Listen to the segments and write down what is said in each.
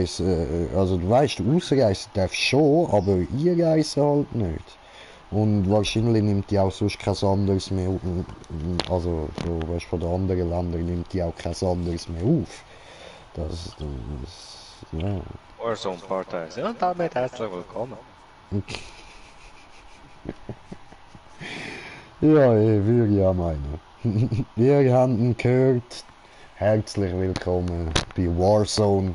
Also du weißt, ausreisen darfst schon, aber einreisen halt nicht. Und wahrscheinlich nimmt die auch sonst kein anderes mehr auf. Also so, weißt, von den anderen Ländern nimmt die auch kein anderes mehr auf. Ja. Warzone Partei. Ja, und damit herzlich willkommen. Ja, würde ich auch meinen. Wir haben ihn gehört. Herzlich willkommen bei Warzone.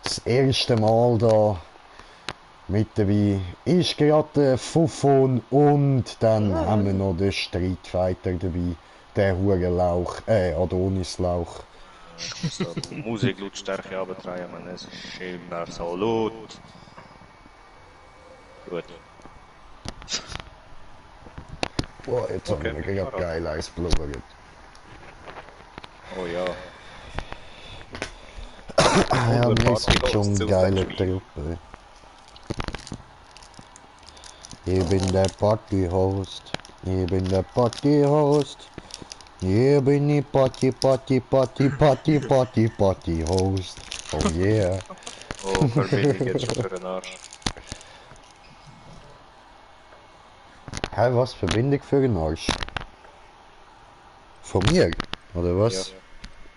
Das erste Mal da mit dabei ist gerade der Fufon und dann haben wir noch den Street Fighter dabei. Der Hurenlauch, Adonislauch. Ich muss da die Musiklautstärke abtreiben, man, es ist immer so laut. Gut. Boah, jetzt haben wir gerade geil Eis blubbert. Oh ja. Ja, wir sind schon zu geile dem Spiel. Truppe. Ich bin der Partyhost. Ich bin der Partyhost. Hier bin ich Party-Host. Oh yeah. Oh, Verbindung jetzt schon für den Arsch. Hä, was? Verbindung für den Arsch? Von mir? Oder was? Ja.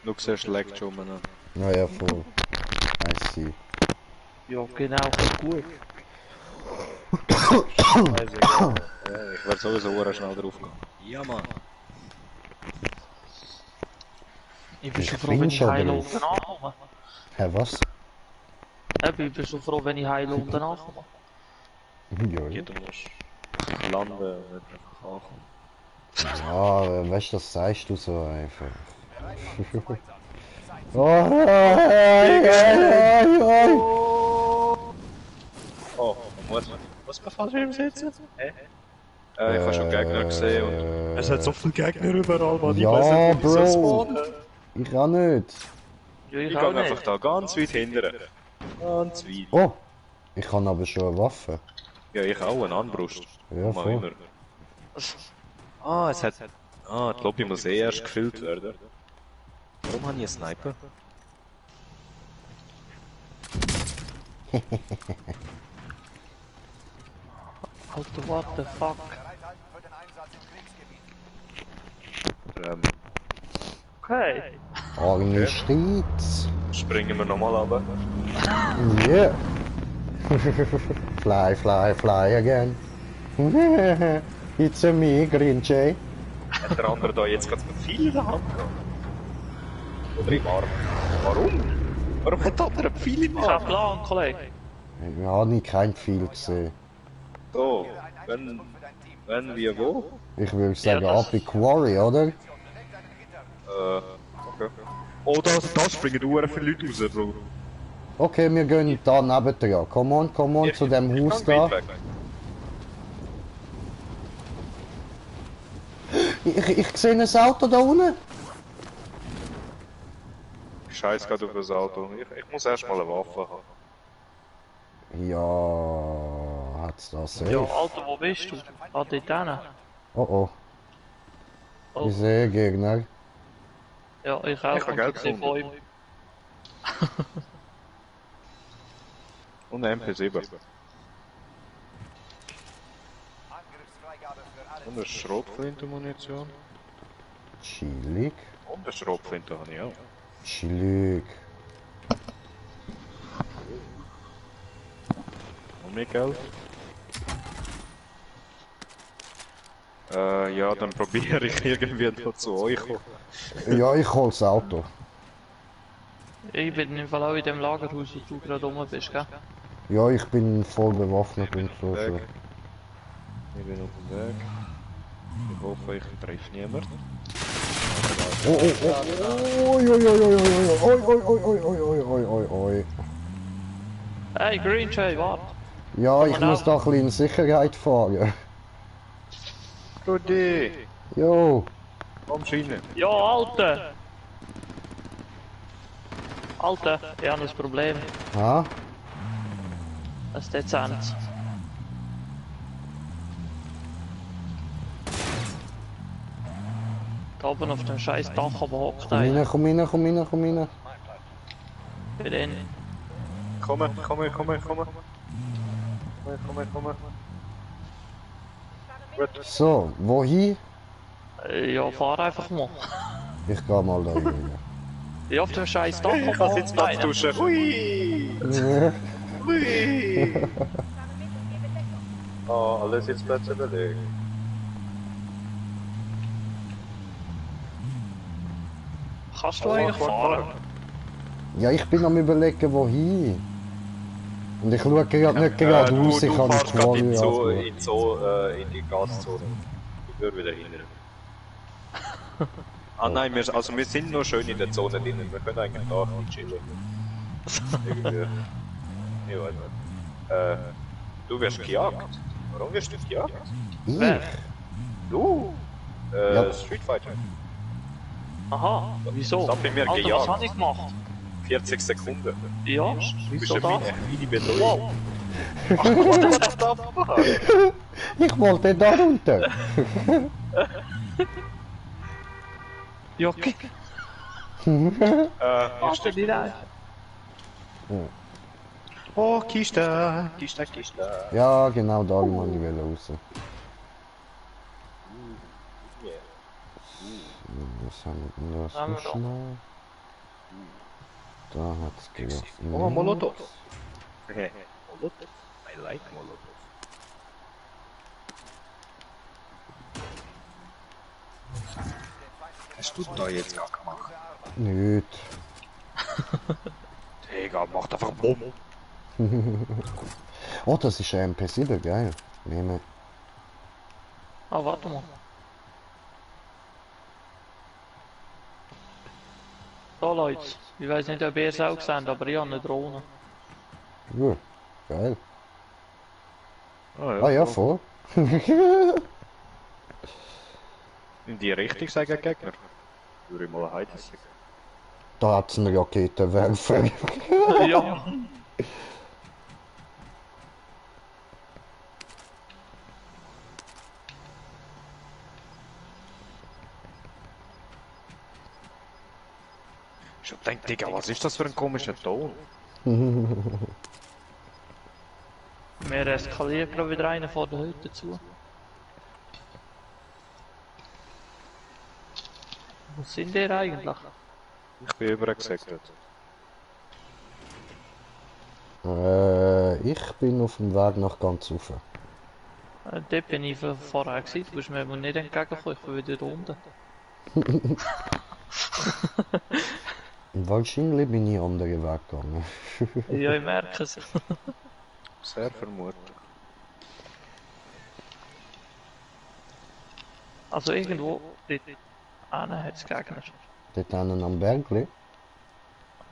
Du siehst leckt schon mal. Naja, voll. I see. Ja, genau, gut. Scheißegal. Ja, ich werde sowieso schnell drauf gehen. Ja, Mann. Ich bin schon Ich froh, bin wenn ich schon heil drauf. unten ankomme. Hä, was? Ich bin schon froh, wenn ich heil unten ankomme. Ja, Ja, du musst landen und nicht einfach ankommen. ja, weißt du, das sagst du so einfach. Oh, Oh, was befällt mir im Sitzen? Hä? Ich habe schon Gegner gesehen und es hat so viele Gegner überall, man. Ich weiß ja, nicht, wo ich soll Bro. spawnen. Ich kann nicht. Ja, Ich ich gehe auch einfach nicht. da ganz weit hinterher. Ganz weit. Oh, ich habe aber schon eine Waffe. Ja, ich auch, eine Armbrust. Ja, Mal voll. immer. Ah, es hat... Ah, die Lobby muss eh erst gefüllt werden. Warum habe ich einen Sniper? Alter, what the fuck? Okay. Arne Steitz. Springen wir nochmal runter. Yeah. Fly, fly, fly again. It's a me, Green Jay. Hat der andere da jetzt gerade viel in der Hand gehabt? Oder im Arm? Warum? Warum hat der andere viel im Ich hab Arm? Plan, Kollege. Ich habe nie kein viel gesehen. So, wenn wir wo? Ich würde sagen, Ja, das- ab in Quarry, oder? Okay. Oh, da springen viele Leute raus, Bro. Okay, wir gehen da nebendran. Come on, zu dem Haus Ich da. kann weit weg. Ich sehe ein Auto da unten. Ich scheiß gerade auf das Auto. Ich muss erst mal eine Waffe haben. Ja, hat's da safe. Ja, Alter, wo bist du? Ah, dort hinten. Oh oh, Oh, ich sehe Gegner. ja, ich auch. Ich hab Geld und sehe von ihm. Und eine MP7. Und eine Schrotflintenmunition. Chillig, Und eine Schrotflinte habe ich auch. chillig. Und mehr Geld. Ja, dann probiere ich irgendwie noch zu euch kommen. Ja, ich hol das Auto. Ich bin im Fall auch in dem Lagerhaus, wo du gerade rum bist, gell? Ja, ich bin voll bewaffnet und so. Weg. Ich bin auf dem Weg. Ich hoffe, ich treffe niemanden. Oh, oh, oh, oi, oi, oi, oi, oi, oi, oi, oi, oi, oi, oi, oi, oi. Hey, Green Jay, warte. Ja, ich Komm muss auf. da ein bisschen in Sicherheit fahren. Rudi! Jo, Komm rein! Ja, Alter! Alter, ich habe ein Problem. ha? Ein dezent. Da oben auf dem scheiß Dach aber hockt Komm einer. rein, komm rein, komm rein, komm rein. Bin in. komme. Gut. So, wohin? Ja, fahr einfach mal. Ich geh mal da rein. Ja, auf dem scheiß Dach. Ich kann Sitzplatz duschen. Hui! Hui! Oh, alle Sitzplätze belegt. Kannst du eigentlich fahren? Ja, ich bin am überlegen, wohin. Und ich schaue gerade nicht geradeaus, ich habe die Quali in angeschaut. in die Gaszone. Ich würde wieder hin. Ah nein, wir sind nur schön in der Zone drinnen. Wir können eigentlich da nicht chillen. Irgendwie. Ich weiß nicht. Du wirst gejagt. Warum wirst du gejagt? Ich? Du? Ja. Street Fighter. Aha, wieso? Das hat bei mir Alter, gejagt. was habe ich gemacht? 40 Sekunden. Ja, Du bist wieso ja das? wie bedeutet. Wow. Ach, was darf da machen? Ich wollte da runter. Ja, okay. Machst du nicht ein? Oh, Kiste. Ja, genau da wollte ich raus. Was haben wir denn da Haben wir so doch. schnell? Da hat's gelassen. Oh, Molotov. Molotov? I like Molotov. Hast du da jetzt gar gemacht? Nicht. Digga, mach einfach Bumm. Oh, das ist ein MP7, geil. Nehmen. Ah, warte mal. So Leute, ich weiß nicht, ob ihr es auch seht, aber ich habe eine Drohne. Ja, geil. Ah Ah ja, voll. In die Richtung sagen Gegner. Würde ich mal Heide sagen. Da hat's einen Raketenwerfer. Ja. Ich hab gedacht, Digga, was ist das für ein komischer Ton? Wir eskalieren gerade wieder einen vor der Hütte zu. Wo sind ihr eigentlich? Ich bin übergesegelt. Ich bin auf dem Weg nach ganz rauf. Dort bin ich vorher gewesen, du bist mir wohl nicht entgegengekommen, ich bin wieder da unten. Wahrscheinlich bin ich anderen Weg gegangen. Ja, ich merke es. Sehr vermutlich. Also irgendwo dort hat es Gegner. Dort hinten am Bergli.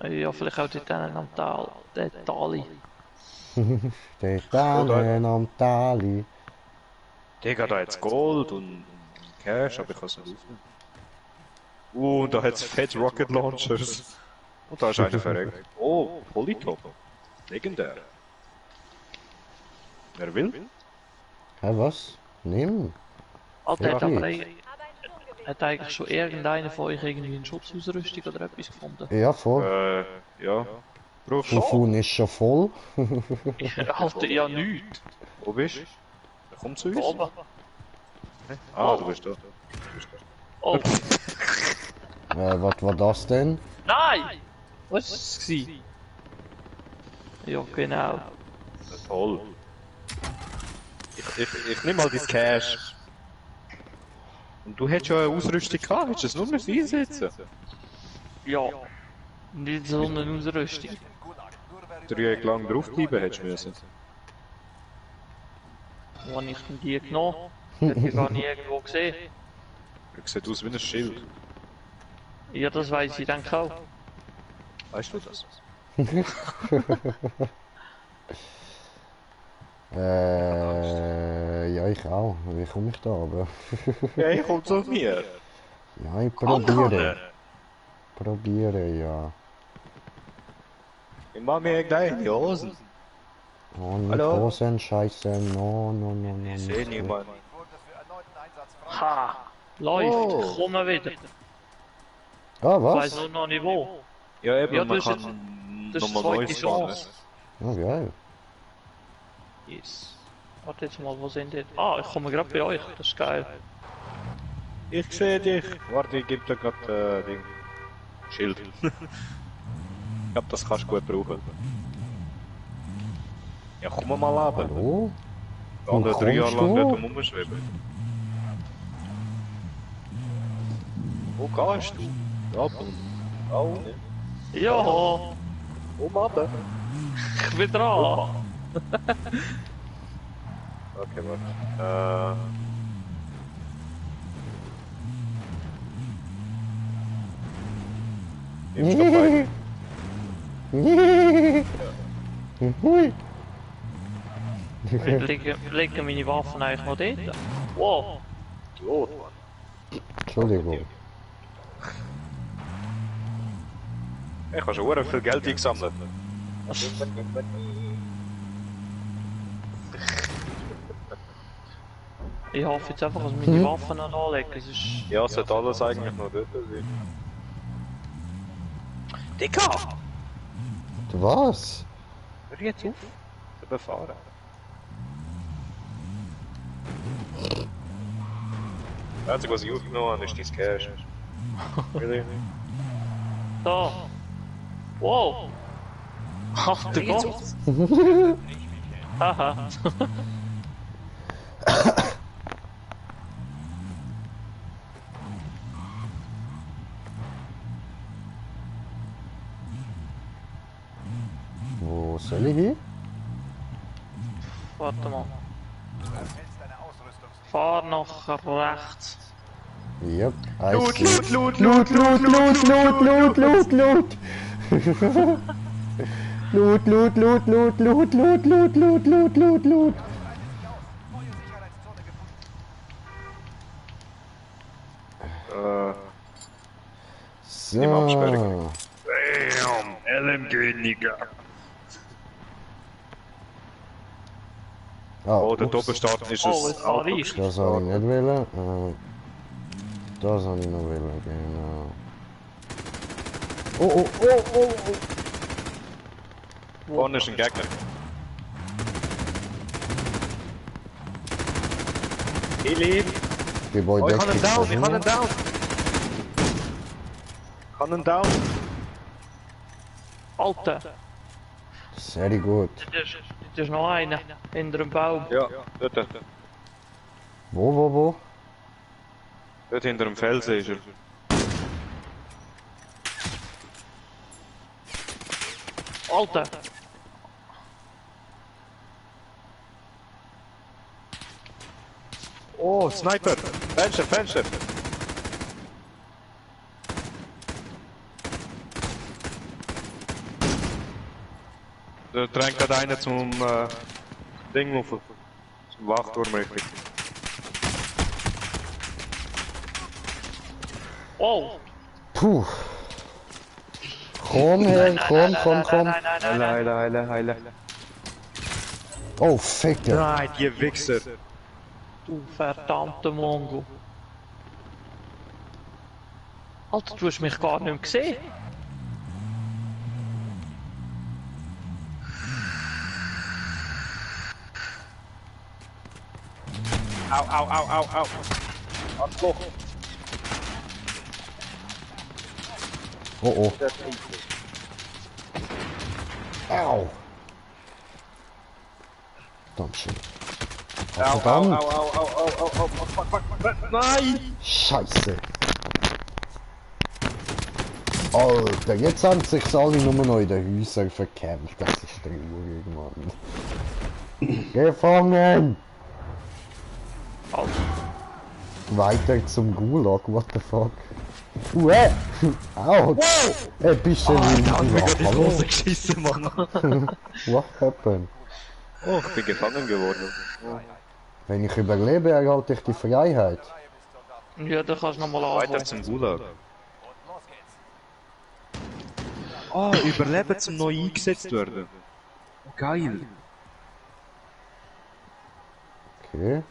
Ja, vielleicht auch dort am Tal, der Tali. Dort hinten am Tali. Digga, da hat's Gold und Cash, aber ich kann's nicht aufnehmen. Und da hat's fett Rocket Launchers. Und da ist einer verreckt. Oh, Polytop. Legendär. Wer will? Hä, was? Nimm. Alter, Ja, hat aber geht. hat eigentlich schon irgendeiner von euch irgendwie eine Schutzausrüstung oder etwas gefunden? Ja, voll. Ja. Brauchst du? Fufun ist schon voll. Alter, ja nichts. Wo bist du? Komm zu uns. Oben. Ah, du bist da. Oh, Was war das denn? nein! Was war es? Ja, genau. Toll. Ich nehme mal dein Cash. Und du hättest ja eine Ausrüstung gehabt, hättest du es nur mehr einsetzen. Ja. Nicht so eine Ausrüstung. 3 Jahre lang draufbleiben hättest du müssen. Wo habe ich denn die genommen? Ich habe die gar nie irgendwo gesehen. Das sieht aus wie ein Schild. Ja, das weiß ich dann auch. Weißt du das? Ja, ich auch. Wie komme ich da aber? Ja, ich komm zu mir. Ja, ich probiere. Probiere, ja. Ich mach mir gleich in die Hosen. Oh, nicht Hallo? Hosen, Scheiße. No, no, no, no. Ich seh niemand. Ha! Läuft, Oh. komm wieder. Ah, Ich weiß was? nur noch nicht wo. Ja, eben, Ja, man das ist kann das ist nochmal neu zweite spawnen. Chance. Oh, geil. Yes. Warte jetzt mal, wo sind die? Ah, ich komme gerade bei euch, das ist geil. Ich sehe dich. Warte, ich gebe dir gerade Ding. Schild. Ich glaube, das kannst du gut brauchen. Ja, komm mal runter. Hallo? Da haben wir 3 Jahre kommst lang du? nicht rumschweben. Wo gehst du? Ja, oh, ne. Ja, Runter. ich bin dran. Okay, warte. Nimmst du beide? Hui. Liegen meine Waffen eigentlich noch dort? Wow. Idiot, Mann. Entschuldigung. Ich habe schon sehr viel Geld eingesammelt. Ich hoffe jetzt einfach, dass meine Waffen noch anlegen. Es ist... Ja, es sollte alles eigentlich noch dort sein. Digga! Was? Hör jetzt auf zu befahren. Das Einzige, was ich aufgenommen habe, ist dein Cash. Really? Da. Wow. Ach du Gott. Haha. Wo soll ich hin? Warte mal. Fahr nach rechts. Yep. Loot, loot, loot, Loot, loot, loot, loot, loot, loot, loot. Loot, loot, loot, loot, loot, loot, loot, loot, loot, loot, loot. Im Absperrung. So. Bam! LMG, Nigga! Oh, der Doppelstart ist Oh, es. es war reich. Das soll ich nicht wählen. Das soll ich noch wählen, genau. Oh, oh, oh, oh, oh. Vorne ist ein Gegner. Eli! Gebäude Oh, ich habe einen down, ich habe explodieren. einen down! Ich habe einen down! Alter. Sehr gut. Dit is nog einer. In dem Baum. Ja, dort. Wo? Dort hinter dem Felsen ist er. Alter. Oh, Sniper! Fenster, Fenster! Da drängt gerade einer zum Ding auf. Zum Wachturm richtig. Oh. Puh. Komm her, komm. Heile. Oh, Ficker. Nein, die Wichser! Du verdammte Mongo. Alter, du hast mich gar nicht mehr gesehen. Au! Arschloch! Oh. Au. Dankeschön. Verdammt. Au, fuck, nein! Scheiße. Alter, jetzt haben sich alle nur noch in den Häusern verkämpft. Das ist traurig, Mann. Gefangen! Alter. Weiter zum Gulag, what the fuck? Ouch! Ein bisschen Hallo? Hallo? Geschissen, Mann! What happened? Oh, ich bin gefangen geworden. Wenn ich überlebe, erhalte ich die Freiheit. Ja, dann kannst du nochmal Weiter anfangen. zum Gulag. Oh, überleben zum neu eingesetzt werden. Geil. Okay.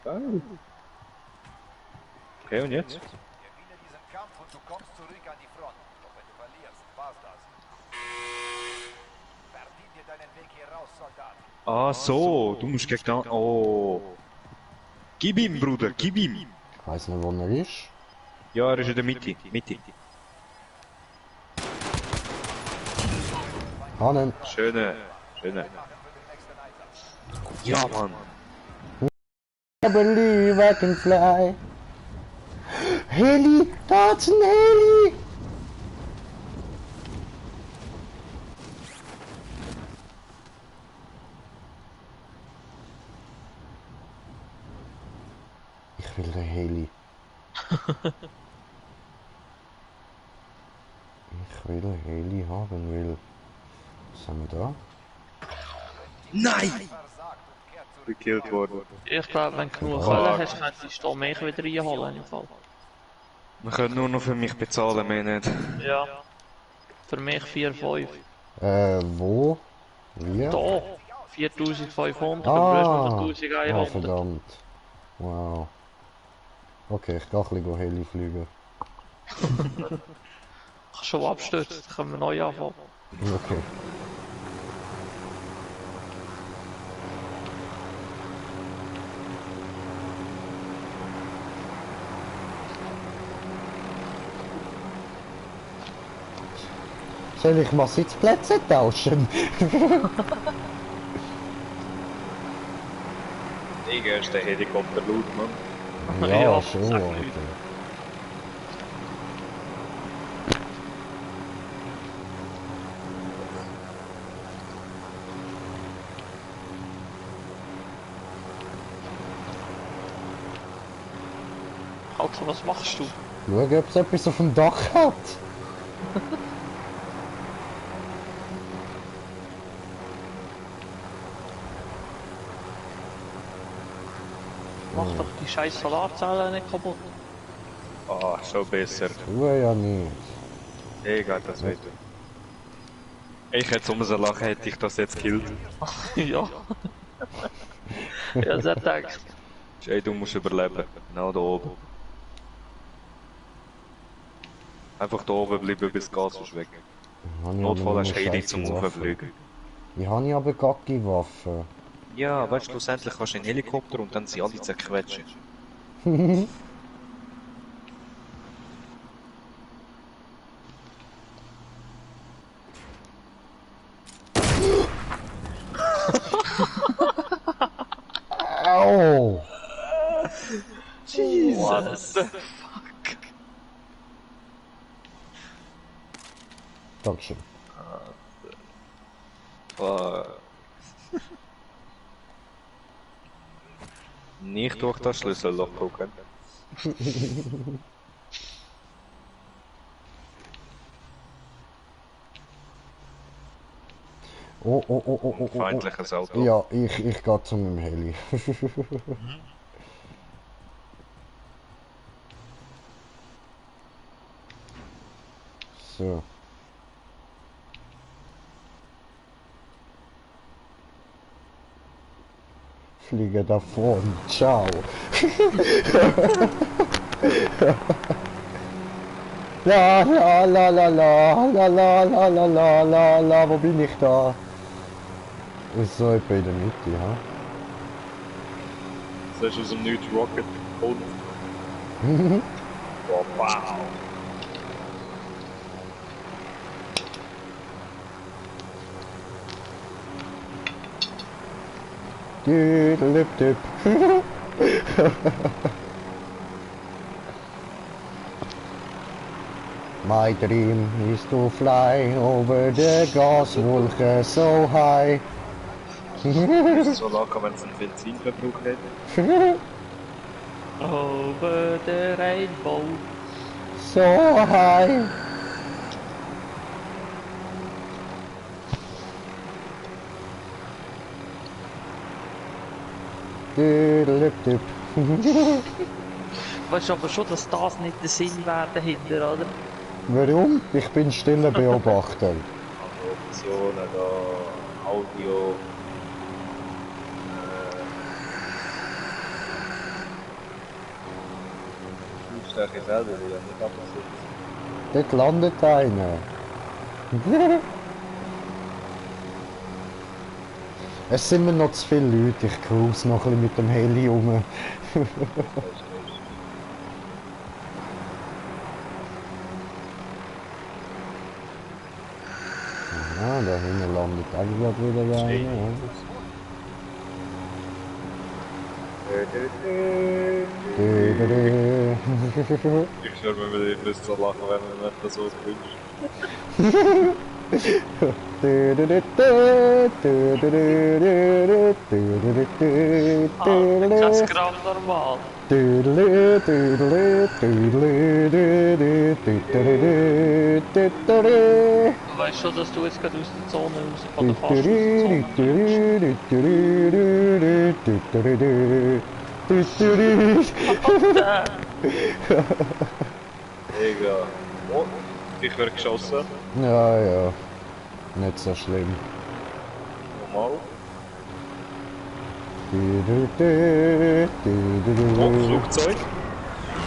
Geil. Okay, und jetzt? Gewinne diesen Kampf und du kommst zurück an die Front. Doch wenn du verlierst, war's das. Ah, so, du musst gegen den... Oh. Gib ihm, Bruder, gib ihm. Ich weiss nicht, wo er ist. Ja, er ist in der Mitte. Mitte. Hannen. Schöne. Ja, Mann. I believe I can fly. Heli, that's ein Heli! Ich will den Heli. Ich will einen Heli haben, weil... Was haben wir da? Nein! Gekillt worden. Ich glaube, wenn du genug Kohle hast, könntest du mich wieder reinholen im Fall. Man könnte nur noch für mich bezahlen, mehr nicht. Ja. Für mich 4,5. Wo? Wie? Da! 4500, Ah, du brauchst noch 1100. verdammt. Wow. Okay, ich gehe ein bisschen Heli fliegen. Ich kann schon abstürzen, dann können wir neu anfangen. Okay. Soll ich mal Sitzplätze tauschen? Digga, ist der Helikopter laut, Mann. Ja, Ja, schon, sag Alter. nicht. Alter, was machst du? Schau, ob es etwas auf dem Dach hat. Mach doch die scheiß Solarzellen nicht kaputt. Ah, schon besser. Tu ja nicht. Egal, das weiter. Ich hätte um so lachen, hätte ich das jetzt gekillt. Ja. Ja, sehr denkt. Jay, du musst überleben. Genau da oben. Einfach da oben bleiben, bis das Gas ist weg. Habe ich Notfall aber hast du nur Heidi scheiße zum Waffen. Hochfliegen. Ich habe ja aber gar keine Waffe. Ja, weißt du, schlussendlich kannst du einen Helikopter und dann sie alle zerquetschen. Au! Jesus! Dankeschön. Nicht durch das Schlüsselloch gucken. Oh, oh, oh, oh, oh, oh. Feindliches Auto. Ja, ich gehe zu meinem Heli. So. Fliege davon. Ciao. La la la la la la la la la la la la, wo bin ich da? Ist so etwa in der Mitte, ja? Das ist aus dem New Rocket Code. Oh, wow. Dip. My dream is to fly over the Gaswolke so high. So lange, wenn es einen Benzinverbrauch hat. Over the rainbow. So high. Dip. Weißt du aber schon, dass das nicht der Sinn wäre dahinter, oder? Warum? Ich bin stiller Beobachter. Optionen da, Audio. Lautstärke selber wieder, nicht absitzen. Dort landet einer. Es sind mir noch zu viele Leute, ich cruise noch ein bisschen mit dem Heli rum. Ja, da hinten landet auch gerade wieder einer. Ja. Ich höre mir wieder immer so lachen, wenn man das so wünscht. Das ist gerade normal. Du weißt schon, dass du jetzt gerade aus der Zone raus oder fast aus der Zone. Egal. Oh, ich werde geschossen. Ja, ja. Nicht so schlimm. Normal. Oh, Flugzeug. Ich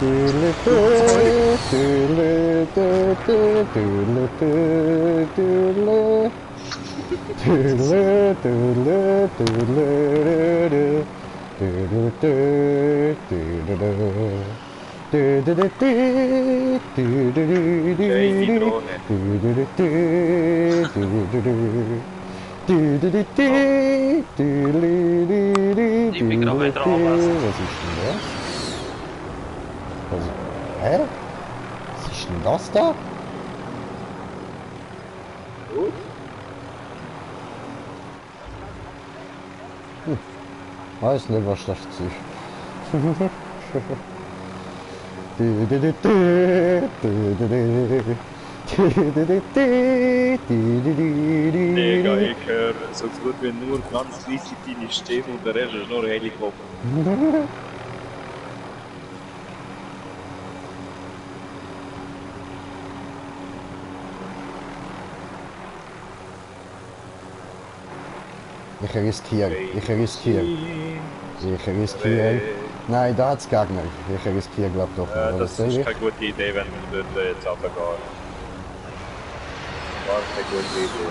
bin gerade wieder anwesend. Was ist denn das? Hä? Was ist denn das da? Weiß nicht, was das ist. Mega, ich höre so gut wie nur ganz leise deine Stimme und der Rest ist nur Helikopter. Ich riskiere. Nein, da hat's Gegner. Ich riskiere, glaube ich, doch nicht. Oder Das soll ist ich? keine gute Idee, wenn wir dort jetzt runtergehen. War keine gute Idee.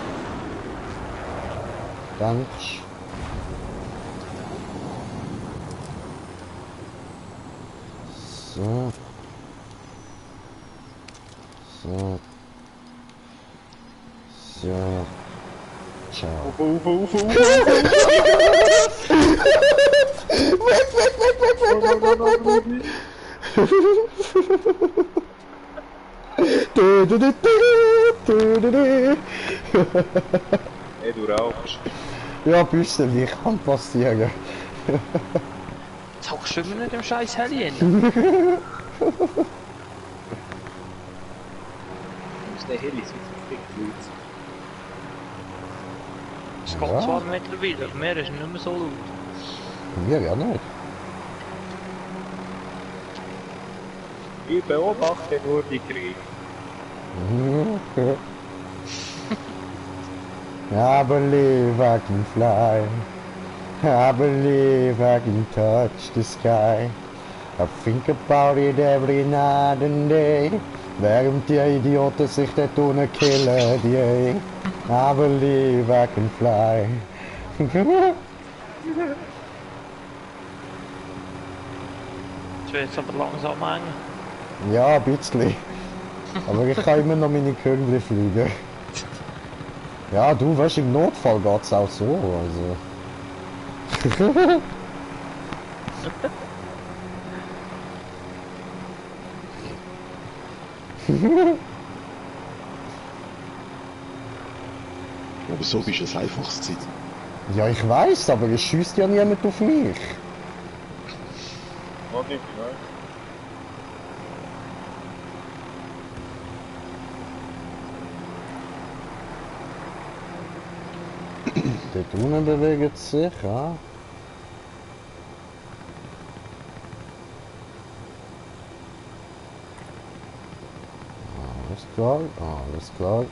Danke. So. So. So. Ciao. Hey, du rauchst. Ja, bisschen, wie kann passieren. Jetzt hockst du immer nicht im scheiß Heli hin. Das ist der Heli, so dick, Leute. Es geht Ja. zwar mittlerweile, aber mir ist nicht mehr so laut. Wir ja nicht. Ich beobachte nur die Krieg. I believe I can fly. I believe I can touch the sky. I think about it every night and day. Während die Idioten sich dort unten killen, yeah. I believe I can fly. Es wird jetzt aber langsam eng. Ja, ein bisschen. Aber ich kann immer noch meine Königli fliegen. Ja, du weißt, im Notfall geht's auch so, also. Aber so bist du das einfachste Zeit. Ja, ich weiß, aber es schießt ja niemand auf mich. Noch nicht, ne? Dort unten bewegt es sich, ja. Alles klar, alles klar.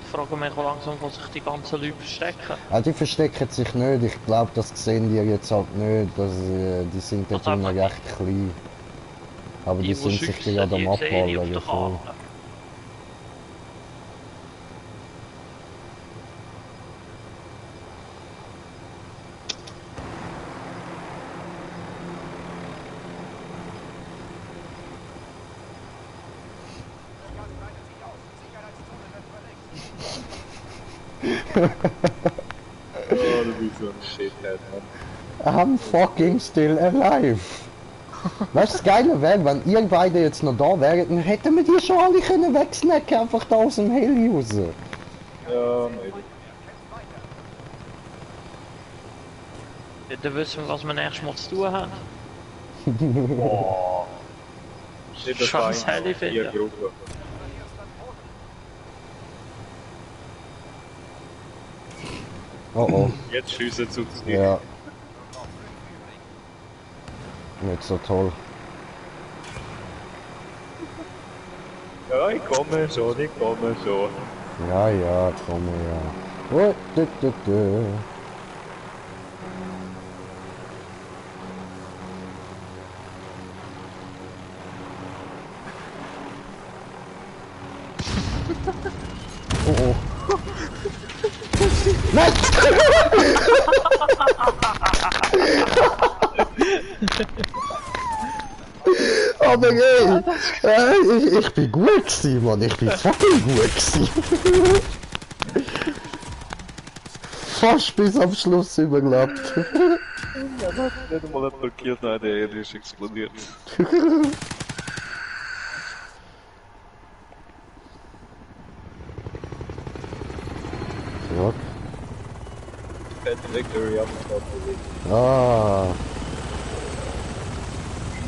Ich frage mich auch langsam, wo sich die ganzen Leute verstecken. Die verstecken sich nicht, ich glaube, das sehen die jetzt halt nicht, dass, die sind dort Also unten einfach recht klein. Aber die Die sind sich schiessen, gerade am die sehe ich Abballen auf der davon. Karte. Oh, du bist so ein Shithead, Mann. I'm fucking still alive. Weißt du, das Geile wäre, wenn ihr beide jetzt noch da wäret, dann hätten wir die schon alle können wegsnacken, einfach da aus dem Heli raus. Ja, maybe. Ja, dann wissen wir, was wir nächstes Mal zu tun haben. Boah. Scheiß Heli Vier finden. Gruppen. Oh oh, Jetzt schiessen zu uns. ja. Nicht so toll. Ja, ich komme schon, ich komme schon. Ja, ja, komm ja. Oh, du. Oh oh. Nein! Aber ey, ich bin gut gewesen, Mann. Ich bin fucking gut gewesen. Fast bis am Schluss überlebt. Nicht einmal hat markiert, nein, der ist explodiert. Fuck. Fat Victory am Start bewegt. Ah.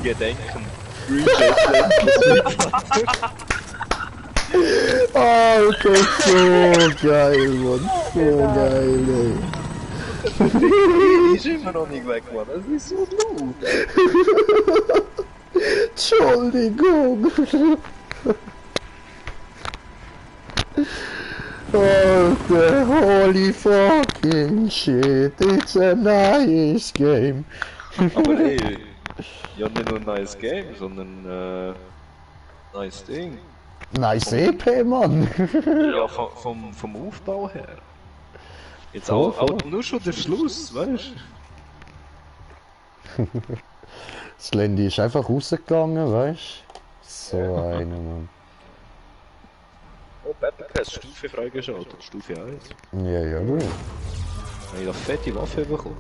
Gedenken. Green Jet Alter, so geil, Mann. So geil, ey. Die ist immer noch nicht weg, Mann. Das ist so laut. Entschuldigung. Alter, holy fucking shit, it's a nice game. Aber ey, ja nicht nur ein nice Game, sondern nice Ding. Nice EP, Mann. Ja, vom Aufbau her. Jetzt auch nur schon der Schluss, weißt du? Das Landy ist einfach rausgegangen, weißt du? So einer, Mann. Oh, Battle Pass, Stufe freigeschaltet, Stufe 1. Ja, ja, gut. Habe ich da fette Waffe bekommen?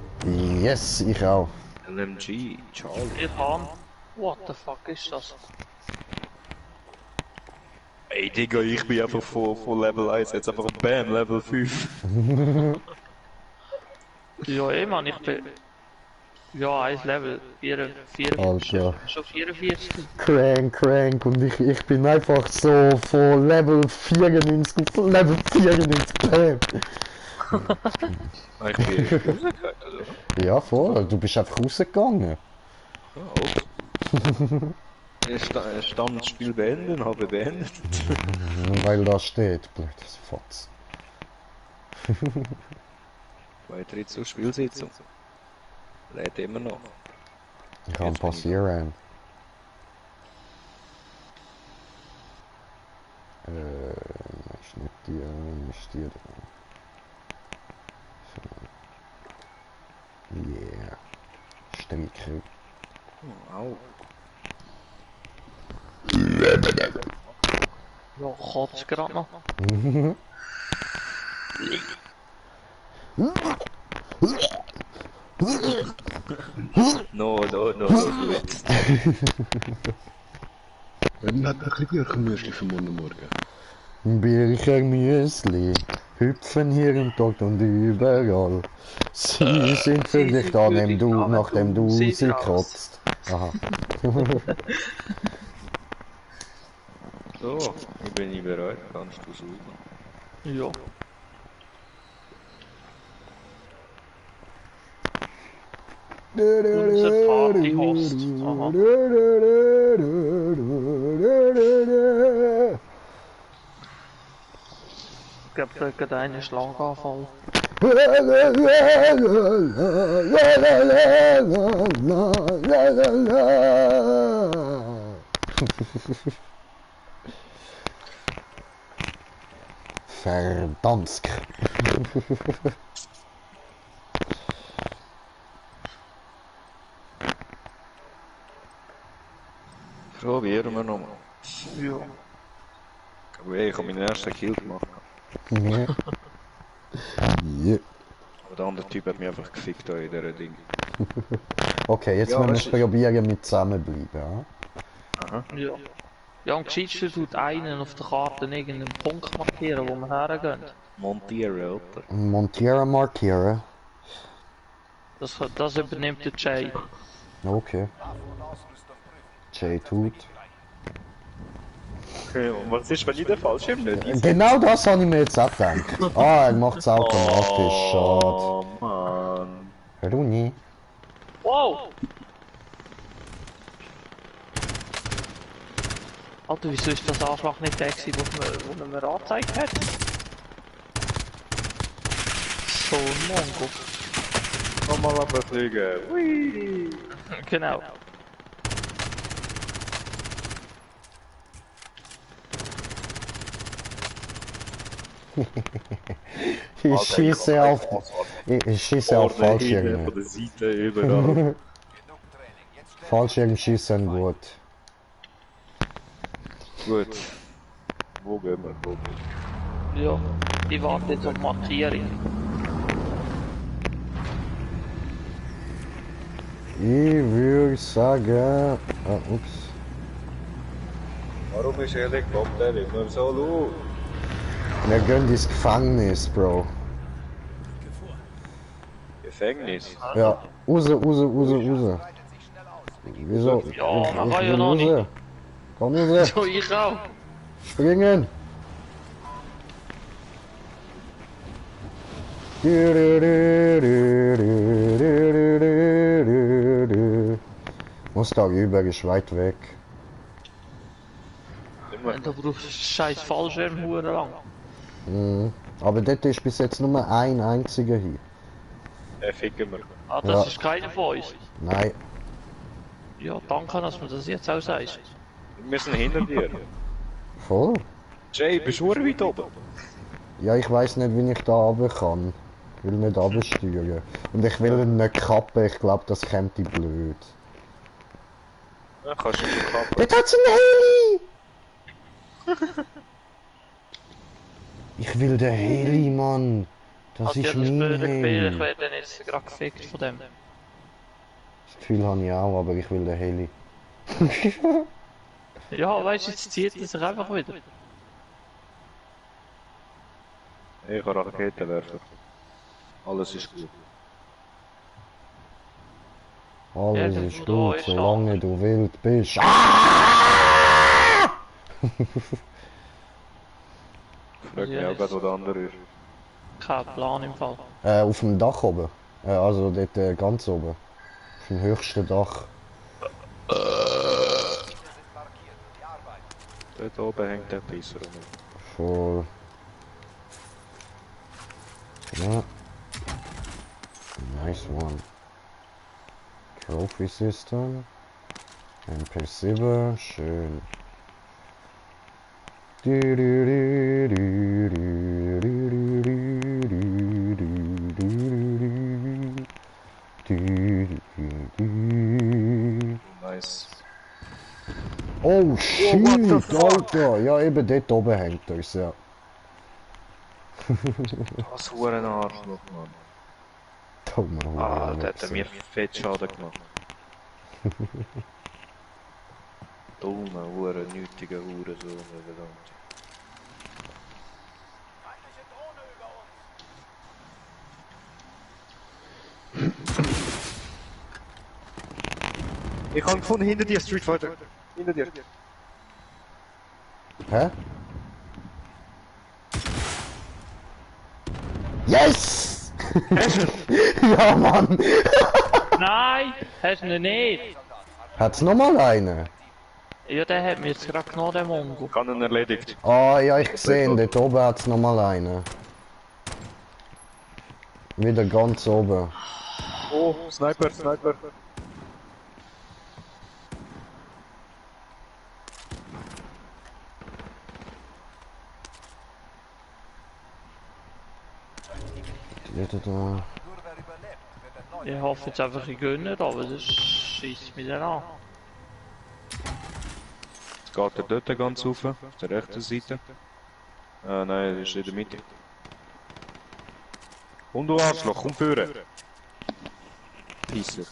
Yes, ich auch. LMG, Charlie. Ilham. What the fuck ist das? Ey Digga, ich bin einfach von Level 1 jetzt einfach BAM, Level 5. Ja, eh, Mann, ich bin. Ja, 1 Level 44. Alter. Schon 44. Crank und ich bin einfach so von Level 94 auf Level 94 bam. Ich bin echt rausgegangen, oder? Ja, voll, du bist einfach rausgegangen. Ja, ich stand das Spiel beenden, habe beendet. Weil da steht, blödes Fotz. Beitritt zur Spielsitzung. Lädt immer noch. Kann passieren. Ist nicht die, ist die da. So. Yeah. Strecke. Au. Ja, kotzt gerade noch. No. Wenn hat ein bisschen Birchenmüsli für morgen? Bircher Müsli hüpfen hier und dort und überall. Sie sind für dich da, nachdem du sie kotzt. Aha. So, ich bin nicht bereit, kannst du suchen. Ja. Unser Partyhost. Aha. Ich glaube, da hat gerade einen Schlaganfall. Verdansk. Probieren wir nochmal. Ja. Ich habe meinen ersten Kill gemacht. Ja. Yeah. Aber der andere Typ hat mich einfach gefickt da in dieser Ding. Okay, jetzt Ja, müssen weißt wir du- probieren mit zusammenbleiben. Ja? Aha. Ja. Ja, am gescheitsten tut einen auf der Karte irgendeinen Punkt markieren, wo wir hergehen. Montieren, oder? Montieren, markieren. Das übernimmt der Jay. Okay. J tut. Okay, und was ist, wenn ich den Fallschirm nicht einsetze? Genau das habe ich mir jetzt auch gedacht. Ah, er macht es automatisch. Schade. Oh Mann. Hör du nie? Wow! Alter, wieso ist das Anschlag nicht der gewesen, wo er mir angezeigt hat? So ein Mongo. Nochmal runterfliegen. Hui. Genau. Ich schieße auf. Ich schieße auf Vorne, hinten, Fallschirme. von der Seite, überall. Fallschirmschießen gut. Gut. Wo gehen wir? Wo gehen wir? Ja, ich warte jetzt auf Markierung. Ich würde sagen. Ah, ups. Warum ist der Helikopter immer so laut? Wir gehen ins Gefängnis, Bro. Gefängnis? Ja, raus. Wieso? Ja, man Ich kann ja will noch raus. nicht. Komm raus. So, ich auch. Springen. Muss da rüber, ist weit weg. Immer. Da brauchst du scheiß Fallschirm hure lang. Mhm. Aber dort ist bis jetzt nur ein einziger hier. Ficken wir. Ah, das Ja. ist keiner von uns. Nein, Ja, danke, dass du das jetzt auch sagst. Wir sind hinter dir. voll. Jay, bist du weit oben? Ja, ich weiß nicht, wie ich da runter kann. Ich will nicht runtersteuern. Und ich will ihn nicht kappen, ich glaube, das kommt blöd. Ja, kannst du nicht kappen. Dort hat's ein Heli! Ich will den Heli, Mann. Das Hat ja ist das mein blöde Gefühl, ich Heli. werde jetzt gerade gefickt von dem. Das Gefühl habe ich auch, aber ich will den Heli. Ja, weißt du, jetzt zieht er sich einfach wieder. Ich habe Raketenwerfer. Alles ist gut. Alles Ja, ist da gut, ist solange du wild bist. Ah! Ich frage mich auch gerade, wo der andere ist. Kein Plan im Fall. Auf dem Dach oben. Also dort ganz oben. Auf dem höchsten Dach. Dort oben hängt der Pisser rum. Voll. Ja. Nice one. Trophy System. MP7, schön. Nice. Oh shit, Alter! Ja, eben dort oben hängt er, ja. Was für ein Arschloch, Mann. Dummer Ah, Hurensohn. der hat mir fett Schaden gemacht. Dumme, nötige Hurensohn, verdammt. Ich habe gefunden, hinter dir, Street Fighter. Hinter dir. Hä? Yes! Ja, Mann! Nein, hast du ihn nicht. Hat's nochmal einen? Ja, der hat mir jetzt gerade genommen, der Mongo. Kann ihn erledigt. Ah, ja, ich gesehen, dort oben hat's nochmal einen. Wieder ganz oben. Oh, Sniper, Sniper. Da. Ich hoffe jetzt einfach, ich gönne, aber das schießt mich dann an. Jetzt geht er dort ganz rauf, auf der rechten Seite. Ah nein, er ist in der Mitte. Komm du Arschloch, komm führen. Pisser.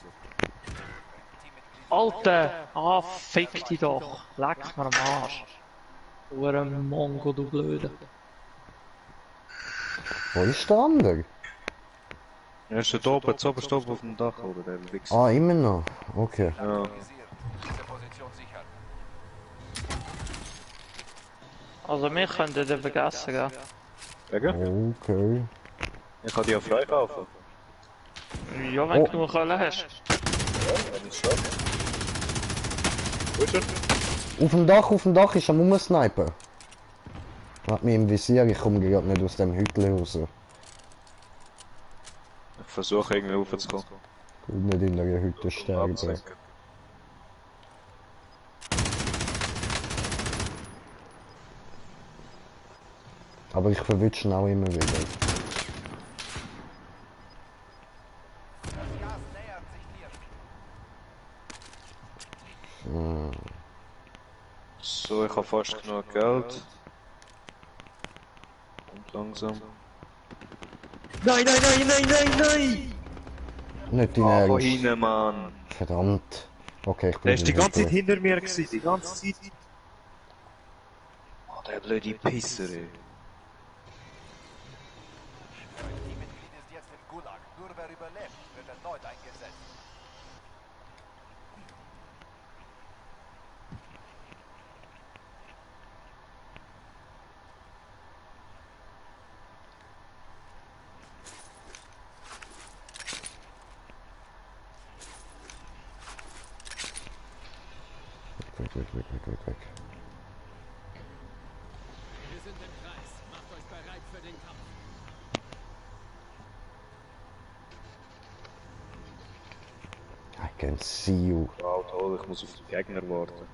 Alter! Ah, fick dich doch! Leck mir am Arsch! Du ein Mongo, du Blöde! Wo ist der andere? Er ist da oben, zuoberst oben auf dem Dach, oder der Wichser. Ah, immer noch. Okay. Ja. Also wir können den vergessen, gell? Wegen? Okay. Ich kann die auch frei kaufen. Ja, wenn Oh. du genug Kohle hast. Wenn ich schon. Wo ist er? Auf dem Dach ist er rumsnipen. Hat mich im Visier, ich komme gerade nicht aus dem Hütchen raus. Ich versuche irgendwie raufzukommen. Und nicht in der Hütte sterben. Absenken. Aber ich verwünsche ihn auch immer wieder. So, ich habe fast genug Geld. Und langsam. Nein, nein, nein, nein, nein, nein! Nicht dein Ah, von Ernst. hinten, Mann! Verdammt. Okay, ich bin Der ist die in der ganze Zeit Hütte. hinter mir gewesen, die ganze Zeit. Oh, der blöde Pisser, ey. Teammitglied ist jetzt im Gulag. Nur wer überlebt, wird erneut eingesetzt. Weg. Wir sind im Kreis. Macht euch bereit für den Kampf. I can see you. Wow, toll, ich muss auf den Gegner warten.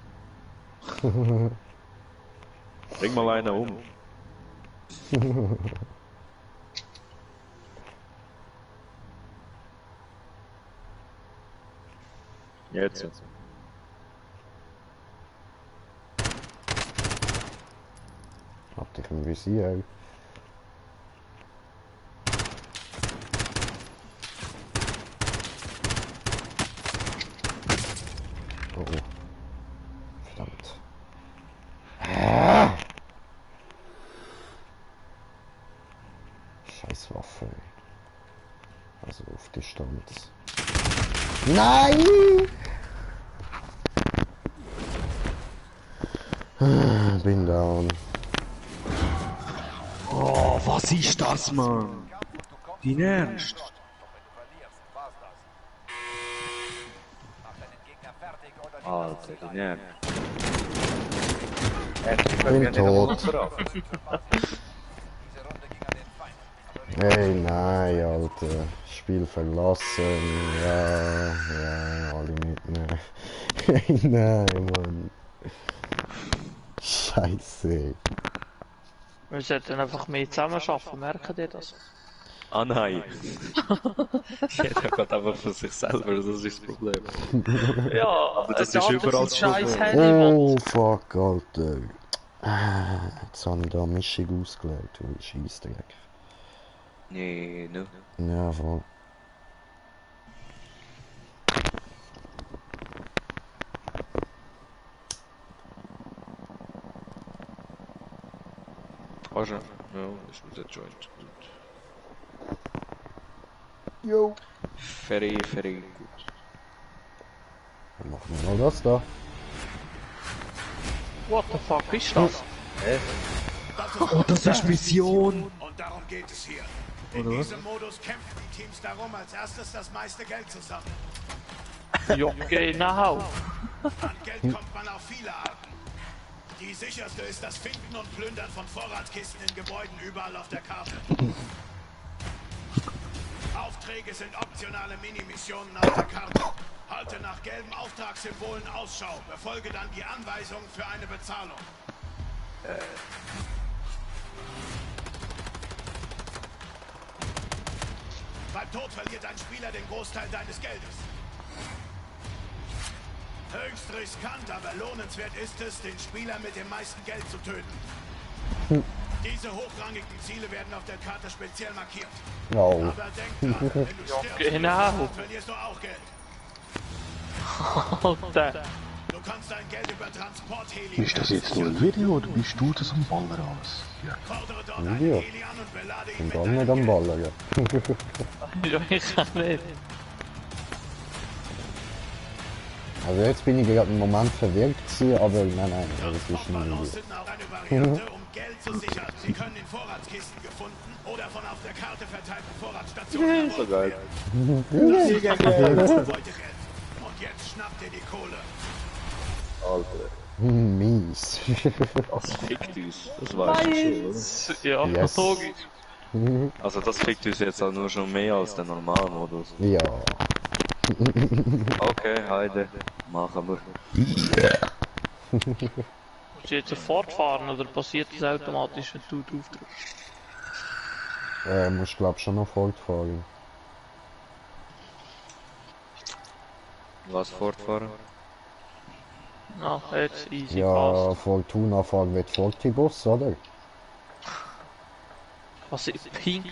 Bring mal einen um. Jetzt. Hab dich im Visier. Oh. Verdammt. Ah! Scheiß Waffe. Also auf Distanz. Nein! Bin down. Oh, was ist das, Mann? Dein Ernst? Doch wenn du verlierst, war's das. Mach deinen Gegner fertig oder die Alter, dein Ernst? Bin tot. Diese Runde ging an den Feind. Hey, nein, Alter. Spiel verlassen. Ja, alle mitnehmen. Hey, nein, Mann. Scheiße. Wir sollten einfach mehr zusammen arbeiten, merken die das? Ah nein. Jeder geht einfach für sich selber, das ist das Problem. Ja, aber das ist überall das scheiß Problem. Handy, Oh, fuck, Alter. Ah, jetzt habe ich da eine Mischung ausgelegt, du Scheissdreck. Nee, ne? Ja, voll. Kannst du? Ja, ist mit der Joint. Gut. Jo. Very gut. Dann machen wir mal das da. What the fuck ist das? Oh, das ist Mission! Und darum geht es hier. In diesem Modus kämpfen die Teams darum, als erstes das meiste Geld zu sammeln. Ja, genau. An Geld kommt man auf viele Arten. Die sicherste ist das Finden und Plündern von Vorratskisten in Gebäuden überall auf der Karte. Aufträge sind optionale Minimissionen auf der Karte. Halte nach gelben Auftragssymbolen Ausschau. Befolge dann die Anweisungen für eine Bezahlung. Beim Tod verliert ein Spieler den Großteil deines Geldes. Höchst riskant, aber lohnenswert ist es, den Spieler mit dem meisten Geld zu töten. Diese hochrangigen Ziele werden auf der Karte speziell markiert. Oh. Aber denk dran, wenn du stirbst, genau. verlierst du auch Geld. Alter. Du kannst dein Geld über Transportheli. Ist das jetzt nur ein Video oder bist du das am Baller alles? Ja. Fordere dort Video. einen Heli an und belade ihn Und mit dann deinem nicht am Geld. Ballern, ja. Ja, ich kann nicht. Also jetzt bin ich gerade im Moment verwirrt gewesen, aber nein, das ist ein Transportballons Video. sind auch eine Variante, um Geld zu sichern. Sie können in Vorratskisten gefunden oder von auf der Karte verteilten Vorratsstationen So geil. Beutegeld. Und jetzt schnappt ihr die Kohle. Alter. Mies. Das fickt uns. Das weißt du schon, Ja, Yes. logisch. oder? Also das fickt uns jetzt auch nur schon mehr als der Normalmodus. Ja. Okay, Heide. Machen wir. Musst du jetzt sofort fahren oder passiert das automatisch, wenn du drauf drückst? Musst glaub schon noch fortfahren. Was fortfahren? Ah, jetzt easy Ja, fast. Fortuna fahren wird Fortibus, oder? Was ist Pingen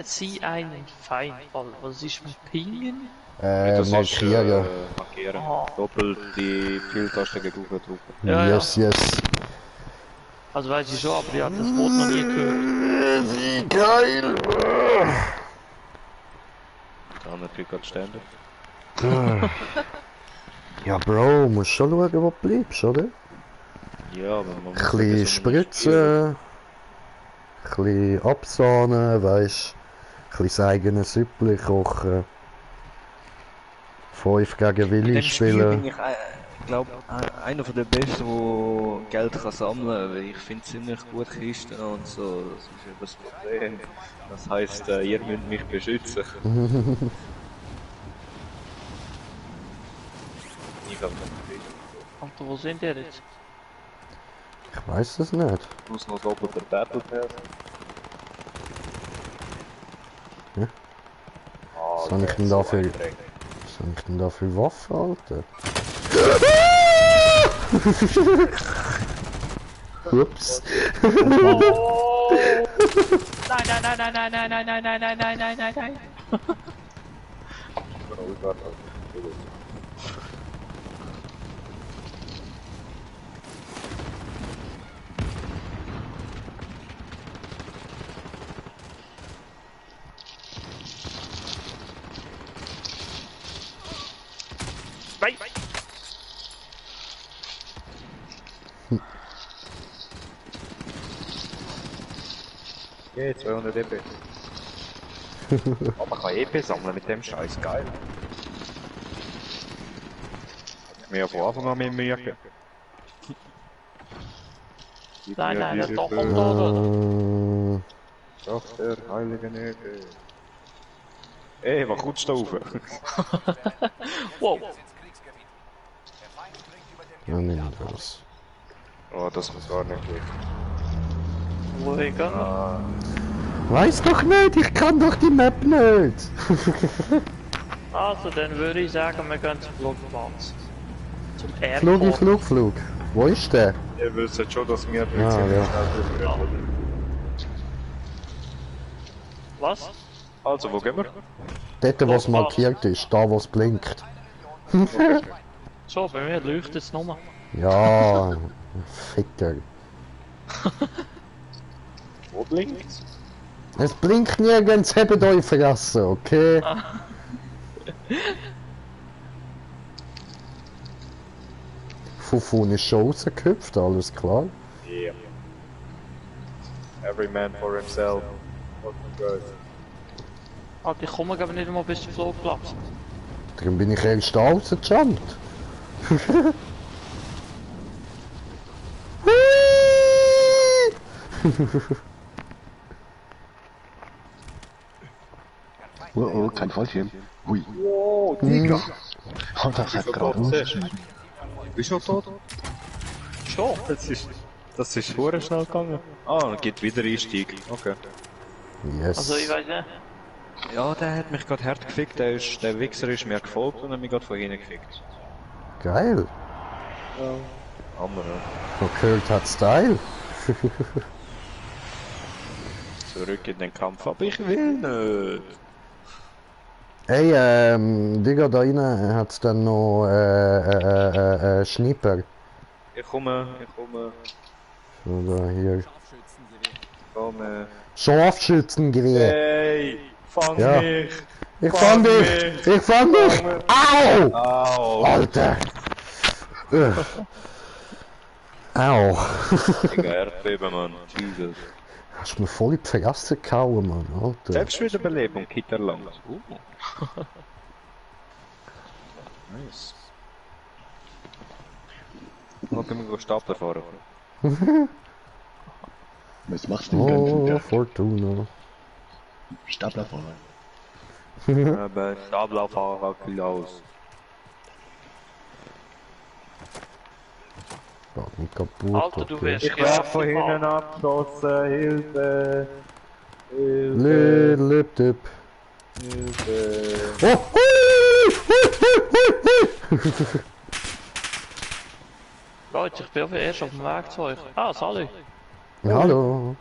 Sie einen Feindfall? Was ist mit Pingen? Markieren. Markieren. Ah. Doppelt die Pfeiltaste gegen drücken. Ja, Yes, yes. Also weiß ich schon, aber ich habe das Wort noch nie gehört. Wie geil! Der andere kriegt gerade Stände. Ja, Bro, musst schon schauen, wo du bleibst, oder? Ja, aber man muss Ein bisschen spritzen, ein bisschen absahnen, weisst, ein bisschen das eigene Süppli kochen, 5 gegen Willi bin spielen. ich glaube einer von der Besten, der Geld kann sammeln kann, weil ich finde ziemlich gut Kisten und so. Das ist ja das Problem. Das heisst, ihr müsst mich beschützen. Ich glaube, Alter, wo sind die jetzt? Ich weiß es nicht. muss noch doppelter Battle Pass. Ja. Was habe ich denn da für... Was habe ich denn da für Waffen, Alter? Ups. Oh! Nein, nein, nein, nein, nein, nein, nein, nein, nein, nein, nein, nein, nein, nein. Nein! Yeah, 200 EP. Aber man kann EP sammeln mit dem Scheiß, geil. Hat mir von Anfang an mehr Mühe gegeben. Gib Nein, mir nein, diese das doch Böse kommt da. Kraft der heiligen Ebbe. Ey, was kommst du da rauf? Wow. Ins Kriegsgebiet. Der Feind dringt über den Ja, Gebiet nicht an. das. Oh, das muss gar nicht gut. Wo ich gehe? Weiß doch nicht, ich kann doch die Map nicht. Also, dann würde ich sagen, wir gehen zum Flugplatz. Zum Flugi, Airport. Flug. Wo ist der? Ihr wisst schon, dass wir Ja, ja. Was? Also, wo gehen wir? Dort, was markiert ist, da, was blinkt. So, bei mir leuchtet es nochmal. Ja, Ficker. Wo blinkt's? Es blinkt nirgends, hebt euch Fresse, okay? Fufun ist schon rausgehüpft, alles klar. Yeah. Every man for himself. Alter, ich komme aber nicht einmal bis zum Flugplatz. Darum bin ich erst da rausgejumpt. Oh, oh, kein Fallschirm. Hui. Oh, Digga! Oh, das hat gerade ausgeschnitten. Bist du schon tot? Schon? Das ist vorher schnell gegangen. Ah, geht wieder Einstieg. Okay. Yes. Also, ich weiß nicht. Ja, der hat mich gerade hart gefickt. Der Wichser ist mir gefolgt und hat mich gerade von hinten gefickt. Geil. Andere. So gehört hat Style. Zurück in den Kampf, aber ich will nicht. Hey, Digga, da rein hat's dann noch Schnipper. Ich komme. Oder hier. Komme. Scharfschützengewehr. Hey, fang Ja. mich. Ich fang dich! Ich fang dich! Au! Au. Alter! Au! Digga, Erdbeben, Mann. Jesus. Hast mir voll in die Fresse gehauen, Mann, Alter. Selbstwiederbelebung, Kitterland. Nice. Lass mich Stapler fahren. Was machst du denn den Oh, ganzen Tag? Fortuna. Stapler fahren. Aber Stapler fahren viel aus. Geht nicht kaputt. Alter, du okay. wirst Ich werde von hinten abgeschossen, Hilfe! Lip dip. Hilfe! Oh! Leute, ich bin aber erst auf dem Weg zu euch. Ah, Sally. Hallo.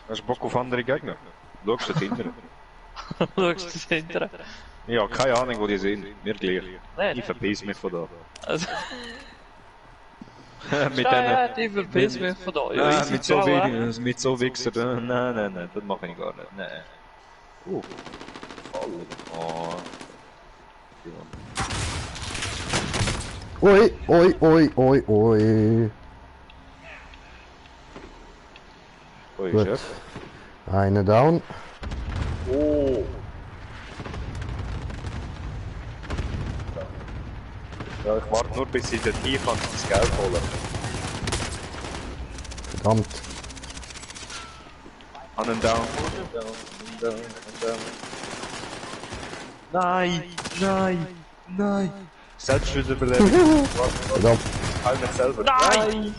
Hast du Bock auf andere Gegner? Schaust du hinten? Schaust du das hinterher? Ja, keine Ahnung, wo die sind. Mir gleich. Nein. Ich verpiss mich von da. Also, mit ja, denen. die verpiss mich von da. Ja, Nein, easy mit so, ciao, mit so Wichser. Nein, das mache ich gar nicht. Nein. Voll. Oh. Oi, oi, oi, oi, oi. Wo ist Gut. er? Eine down. Oh. Ja, ich warte nur bis ich den Tief kann das Geld holen. Verdammt. Einen down. Nein. Selbstwiederbelebung. Verdammt. Halt mich selber. Nein!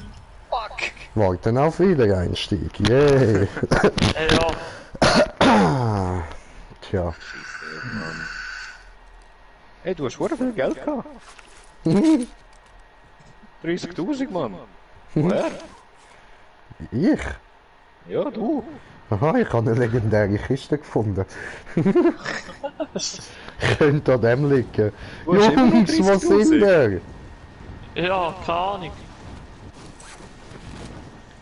Warte auf Wiedereinstieg. Yay. Ja, Tja. Hey, du hast schon viel Geld gehabt. 30.000, Mann. Woher? Ich? Ja, du. Aha, ich habe eine legendäre Kiste gefunden. Könnte an dem liegen. Du hast immer noch Jungs, was 30.000. sind der? ja, keine Ahnung.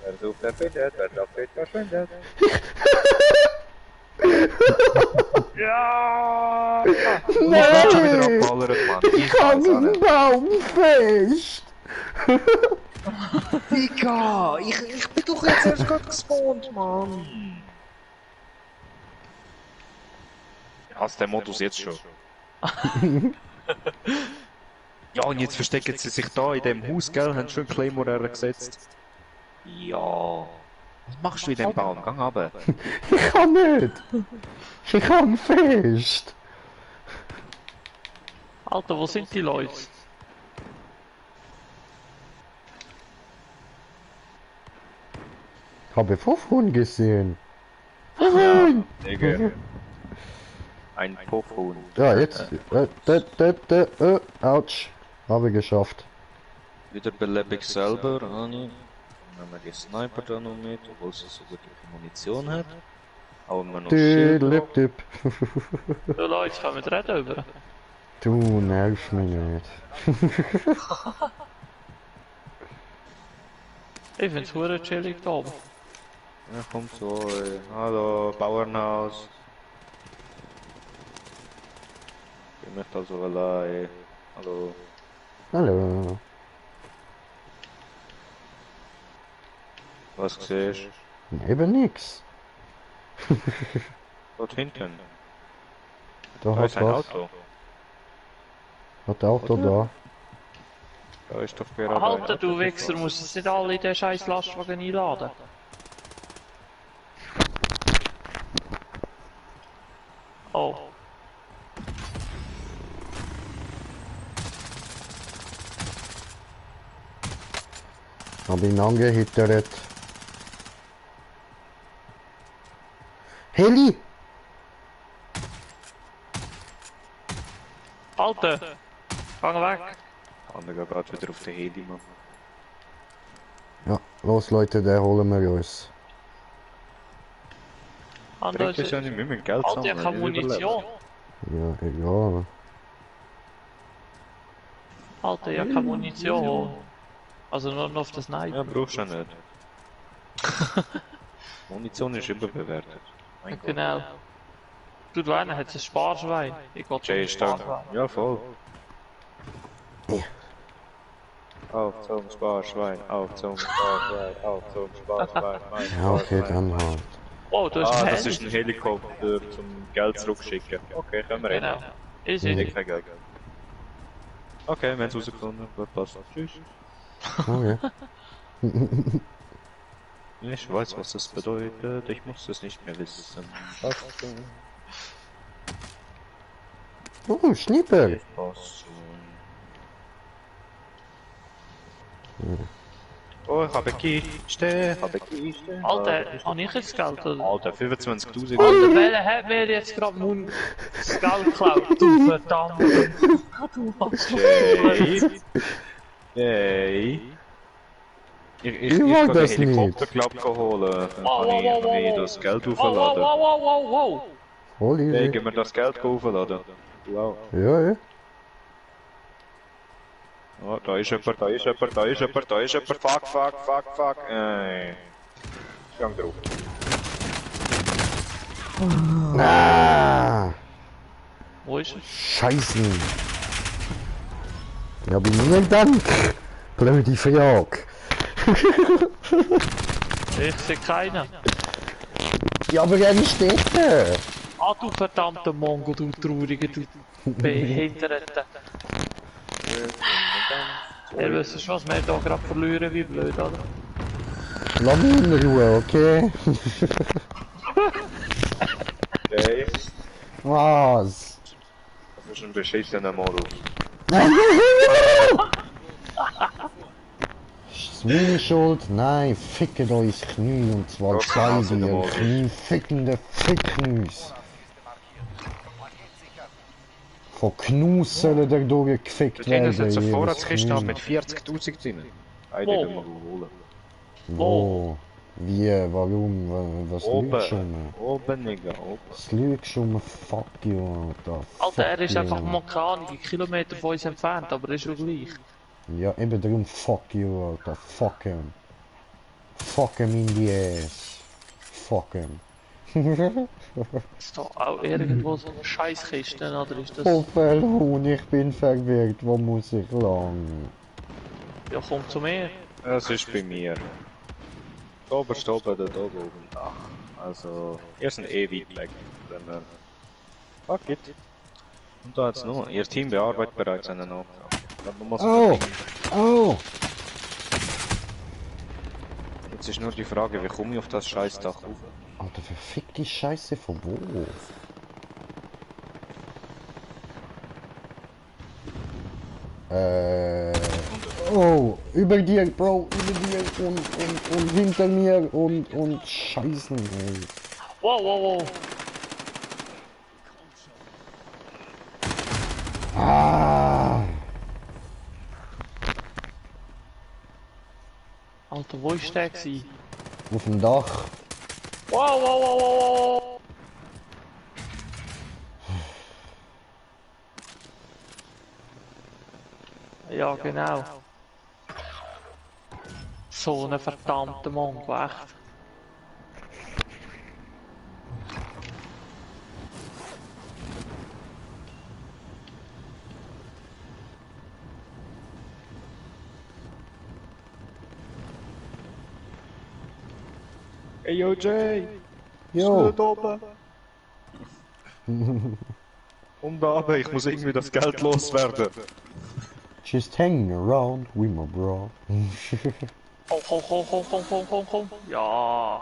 Wer sucht, der findet, wer dafür verschwendet. Ja! Ich werd schon wieder abballert, Mann. Ich habe einen Baum fest. Digga, ich bin doch jetzt erst gerade gespawnt, Mann. Ich hasse den Modus jetzt schon. Ja, und jetzt verstecken sie sich da in dem Haus, gell? Haben schon Claymore gesetzt. Ja. Was machst du in dem Baum? Gang runter. Ich kann nicht. Ich kann fest. Alter, wo sind die Leute? Ich habe Pfuffhuhn gesehen. Digga. Ein Puffhuhn. Ja, jetzt. Autsch. Habe geschafft. Wieder belebe ich selber, Ani. Dann haben wir die Sniper da noch mit, obwohl sie so gute Munition hat. Aber wir noch Schild drauf. Dip. Ja, Leute, können wir reden über? Du nervst mich nicht. Ich find's hure chillig da oben. Ja, kommt so, ey. Hallo, Bauernhaus. Ich bin nicht da so allein. Hallo. Hallo. Was siehst du? Eben nix. Dort hinten. Da Da hat ist ein was. Auto. Hat Auto da. Da ist doch gerade ein Alter, du Auto Wichser, gefahren. musst es nicht alle in den scheiß Lastwagen einladen. Oh. Hab ihn angehittert. Heli! Alter! Gang weg! Der andere geht wieder auf den Heli, Mann. Ja, los Leute, den holen wir uns. Andere Bringt es ja nicht, wir müssen Geld Alter, ich sammeln. habe Munition. Ja, egal. Alter, ich habe keine Munition. Also nur noch auf das Sniper. Ja, brauchst du ja nicht. Munition ist überbewertet. Mein Gott. Genau. Du einer hat ein Sparschwein. Ich gehe Jay ist da. Ja, voll. Ja. Auf zum Sparschwein, auf zum Sparschwein, auf zum Sparschwein. Ja, okay, dann halt. Oh, du hast Ah, ein das Handy. ist ein Helikopter zum Geld zurückschicken. Okay, können wir Genau. reden. Ist Ich easy. kein Geld. Okay, wir haben es rausgefunden. Gut, passt. Tschüss. Okay. Ich weiß, was das bedeutet. Ich muss es nicht mehr wissen. Oh, Schnippel. Oh, ich habe Kiste. Alter, habe ich jetzt Geld? Oder? Alter, 25.000. Alter, welcher hat mir jetzt gerade das Geld geklaut? Du verdammt. Du hast Jay. Jay. Ich mag kann das den Helikopter, glaub ich, holen. Dann kann ich das Geld Wow, wow, aufladen. wow, wow, wow, wow. Voll Hey, easy. gehen wir das Geld aufladen. Wow. Ja, ja. Oh, da ist jemand, da ist jemand, da ist jemand, da ist jemand. Fuck, fuck, fuck, fuck. Ich gang drauf. Ah, Wo ist er? Scheiße. Ja, bei mir Dank. Blöde Frage. Ich sehe keinen. Ja, aber er ist dort. Ah, du verdammter Mongo, du trauriger, du Behinderte. Ihr wisst schon, was wir hier gerade verlieren, wie blöd, oder? Lass mich in Ruhe, okay? Jay, Was? das ist ein beschissener Modus. Ist meine Schuld? Nein, fickt euch Knie und zwar Das beide, kannst du nicht ihr mal. Kniefickende Ficknüs. Von Knus sollen ihr durchgefickt Da drinnen werden. sitzt eine ihr Vorratskiste Knie. mit 40.000 drin. Eine Wo? mal holen. Wo? Wie? Warum? Was lügst du um? Oben, Nigga, oben. Was lügst du um? Fuck you, Alter. Alter, er ist Fuck einfach you. mal keine Ahnung, Kilometer von uns entfernt, aber ist schon gleich. Ja, eben darum fuck you, Alter. Fuck him. Fuck him in the ass. Fuck him. Ist da auch irgendwo so eine Scheißkiste, oder ist das... Oh, Fellhuhn, ich bin verwirrt. Wo muss ich lang? Ja, komm zu mir. Es ist bei mir. Da oben, da oben, da oben. Ach, also, ihr seid eh weit weg. Dann, fuck it. Und da hat's noch. Ihr Team bearbeitet bereits einen Auftrag. Man muss Oh! Oh! Jetzt ist nur die Frage, wie komme ich auf das Scheißdach rauf? Alter, verfickte Scheiße, von wo? Oh, über dir, Bro, über dir und hinter mir und Scheißen, ey. Wow, wow, wow. Ah! Alter, wo ist der gewesen? Auf dem Dach. Wow, wow, wow, wow, wow. Ja, genau. So eine verdammte Mongo, echt. Hey yo Jay! Jo! Da oben! Und da oben, ich muss irgendwie das Geld loswerden. Just hanging around with my bro. Komm. Ja.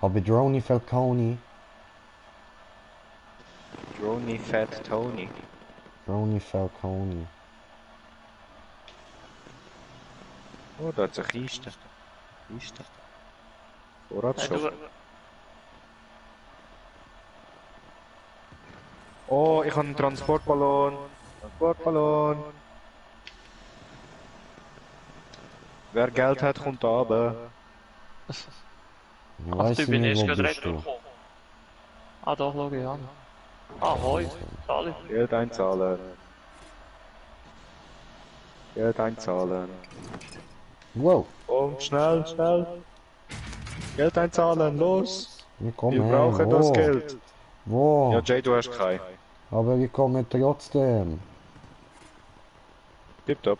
Habe Droni Falconi. Drony Fat Tony. Droni Falconi. Oh, da hat's eine Kiste. Kiste. Hey, Vorratsstoff. du, Oh, ich habe einen Transportballon. Transportballon. Wer Geld hat, kommt da runter. Ach, Weiss du ich bin nicht, erst wo gerade bist du? retourgekommen. Ah, da schau ich an. Ah, hoi. Sali. Geld einzahlen. Geld einzahlen. Wow, Komm, schnell, schnell. Geld einzahlen, los. ich komme Wir her, brauchen das wo? Geld. Wo? Ja, Jay, du hast keinen. Aber ich komme trotzdem. Tipptopp.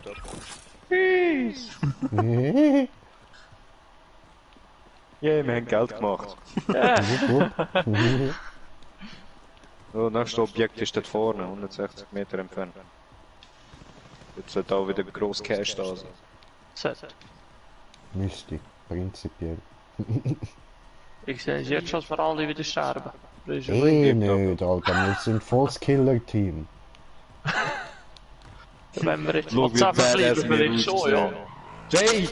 Yeah, wir haben Geld gemacht. Wupp, wupp. So, nächstes Objekt ist dort vorne, 160 Meter entfernt. Jetzt sollte auch wieder gross Cash da sein. Set. Müsste, prinzipiell. Ich sehe jetzt schon, dass wir alle wieder sterben. Das ist Eh übrigens- nicht, Alter, wir sind volles Killer-Team. Wenn wir jetzt Schau, mal wie zusammenbleiben, badass wir vielleicht schon, ja. Jay!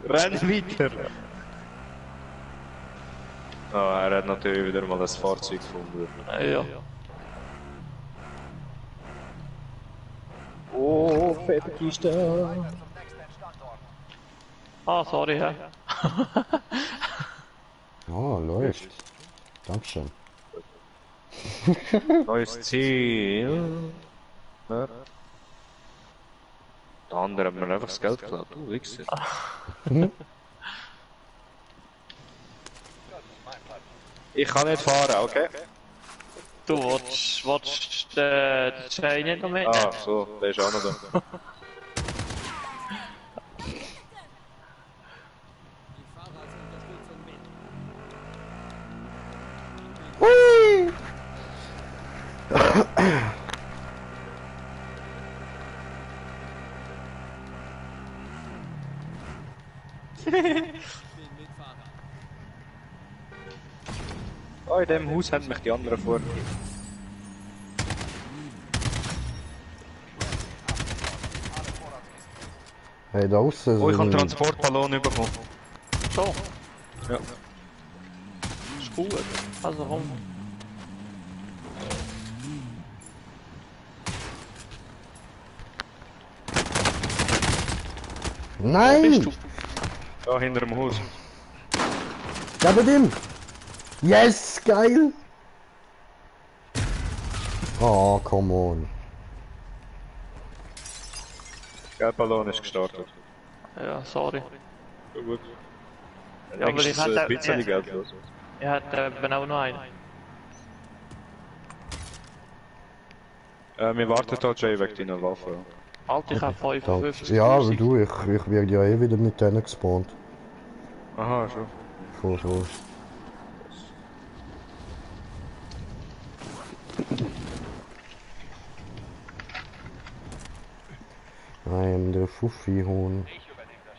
Renn weiter! Ah, er hat natürlich wieder mal ein Fahrzeug gefunden. Ja. Oh, fette Kiste! Zum nächsten Standort. Ah, sorry, ja. Oh, läuft. Dankeschön. Neues Ziel. Ja. Der andere hat mir einfach das Geld geklaut. Du Wichser. Ich kann nicht fahren, okay? Du willst den Schein nicht noch mitnehmen? Ah, so, der ist auch noch da. Die Fahrer als Unterstützung mit. Ich bin Mitfahrer. Oh, in dem Haus haben mich die anderen vor. Hey, da aussen Oh, ich habe einen sind... Transportballon bekommen. So, Ja. ist gut. Also komm. Wo Nein! bist du? Da hinter dem Haus. Gib ihm! Yes, geil! Oh, come on. Der Ballon ist gestartet. Ja, sorry. Ja, gut. Ja, aber ich hatte- ein bisschen ja. Geld los. Ich hätte eben auch noch einen. Wir warten da, Jay, wegen deiner Waffe. Alter, ich habe Da, 55. ja, aber du, ich werde ja eh wieder mit denen gespawnt. Aha, schon. So. I am the Fuffi-Huhn. Ich übernehme das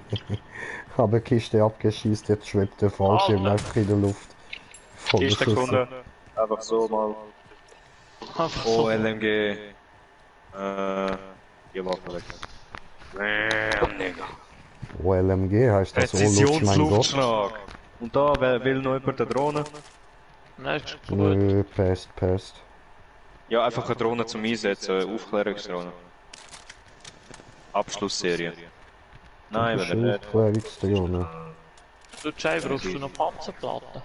Steuer. Habe Kiste abgeschießt, jetzt schwebt der Fallschirm Alter. einfach in der Luft. Voll Kiste beschissen. gefunden. Einfach so mal. Einfach Oh, so. LMG. Die Waffe weg. Digga. OLMG heißt das, oh Lutsch, mein Gott. Präzisionsluftschlag. Und da will noch jemand eine Drohne? Nein, ist gut. Nö, passt. Ja, einfach eine Drohne zum Einsetzen, Aufklärungsdrohne. Abschlussserie. Nein, wenn er nicht. Aufklärungsdrohne. Du, Jay, brauchst du noch Panzerplatten?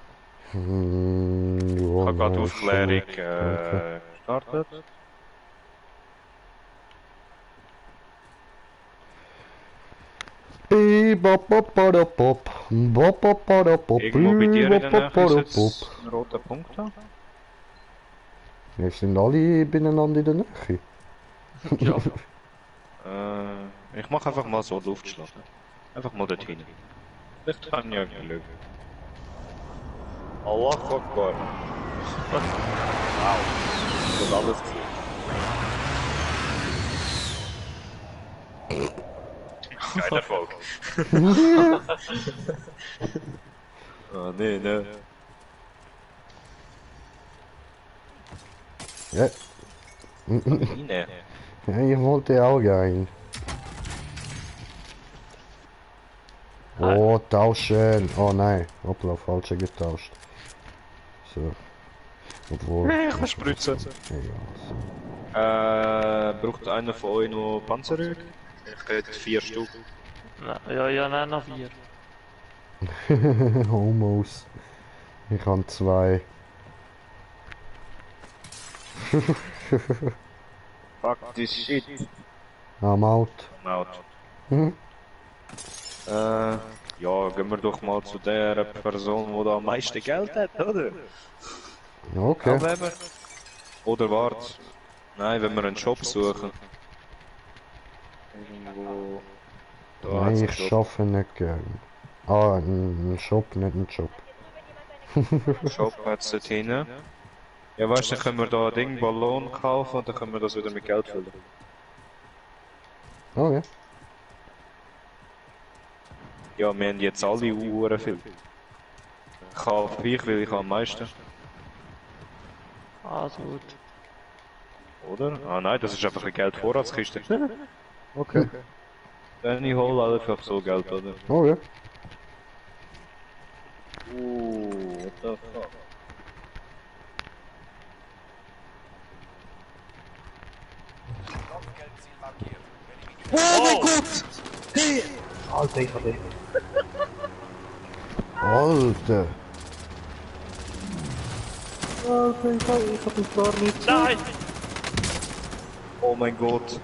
Ja, Ich habe gerade nein, Aufklärung schon. gestartet. Bop. Irgendwo bei dir in der Nähe ist jetzt ein roter Punkt da. Wir sind alle beieinander in der Nähe. Ja. Ich mache einfach mal so Luftschlag. Einfach mal dorthin. Vielleicht kann ich ja Glück. Allah Akbar. Wow. Das ist alles gesehen. Kein Erfolg. Ah, nee. Ja. Mine. Ja, ich wollte auch rein. Oh, tauschen. Oh nein, hoppla, falsche getauscht. So. Obwohl. Ich kann spritzen. Ja, Braucht einer von euch noch Panzerrück? Ich hätte 4 Stück. Ja, nein, noch 4. Homos. Ich habe 2. Fuck this shit. Am Out. Out. Mhm. Ja, gehen wir doch mal zu der Person, die da am meisten Geld hat, oder? Okay. Abweber. Oder wart. Nein, wenn wir einen Shop suchen. Irgendwo. Da Nein, hat's einen ich Shop. schaffe nicht gern. Ah, ein Shop, nicht ein Job. Shop hat's dort hinten. Ja, weißt du, dann können wir da ein Ding, Ballon kaufen und dann können wir das wieder mit Geld füllen. Okay. Ja, wir haben jetzt alle Uhren viel. Kaufe ich, weil ich am meisten. Also gut. Oder? Ah nein, das ist einfach eine Geldvorratskiste. Okay. Dann ich hole einfach so Geld, oder? Okay. What the fuck? Kopfgeldziel markiert. Oh mein Gott! Hey! Alter, ich hab den. Alter. Alter, ich hab mich gar nicht. Nein! Oh mein Gott!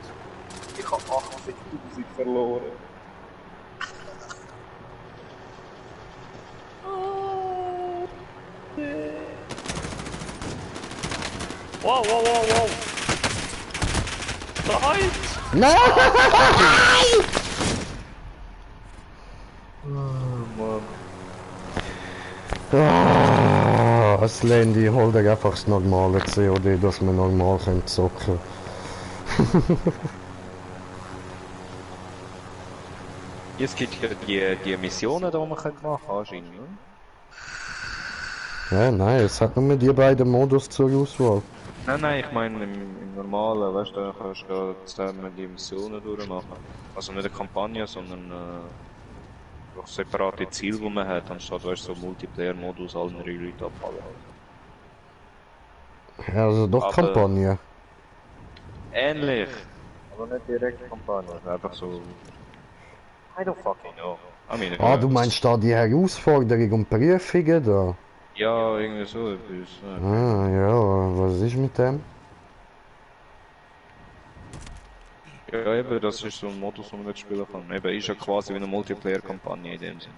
Ich hab 80.000 verloren. Wow! Nein! Nein! Ah, das Landy holt einfach das normale COD, dass wir normal können zocken. Jetzt gibt ja die Missionen, die man machen kann, anscheinend, ne? Ja, nein, es hat nur die beiden Modus zur Auswahl. Nein, ich meine im Normalen, weißt du, da kannst du ja zusammen die Missionen durchmachen. Also nicht eine Kampagne, sondern doch separate Ziele, die man hat, anstatt, weißt du, so Multiplayer-Modus allen 3 Leute abfallen. Ja, also doch Aber- Kampagne. Ähnlich! Aber nicht direkt Kampagne, einfach so... I don't fucking know. I mean, Ah, du meinst da die Herausforderung und Prüfungen da? Ja, irgendwie so etwas. Ah, ja, was ist mit dem? Ja, eben, das ist so ein Modus, den man nicht spielen kann. Eben, ist ja quasi wie eine Multiplayer-Kampagne in dem Sinn.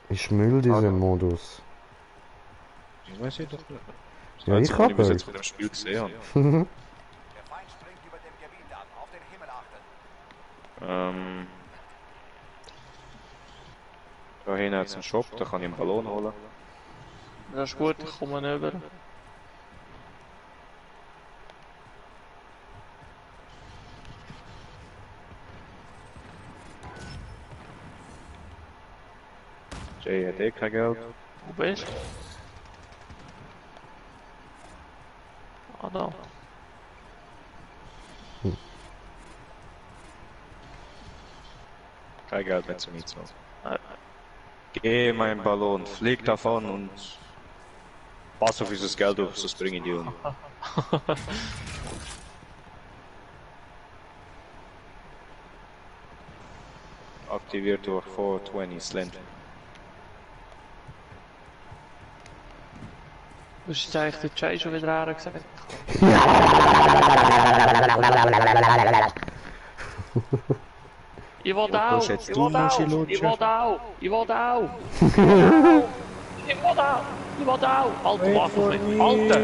Ich müll diesen Modus. Ich weiß ich doch nicht. Das Ja, Einzige, ich was hab bis ihn. jetzt von dem Spiel gesehen habe. Der Feind springt über dem Gebiet an. Auf den Himmel achten. Da hinten hat es einen Shop, da kann ich einen Ballon holen. Das ist gut, ich komme nicht über. Jay hat eh kein Geld. Wo bist du? Ah, da. Kein Geld mehr zum Mieten. Nein. Geh mein Ballon, flieg davon und pass auf dieses Geld auf, sonst bring ich die um. Aktiviert durch 420 Slant. Du hast jetzt eigentlich der Jay schon wieder hergesagt. Ich will auch! das Ich jetzt will du, auch! Muschi-Lutscher? Ich will auch! Ich will auch! Ich will auch! Ich will auch! Alter, warte auf mich! Alter!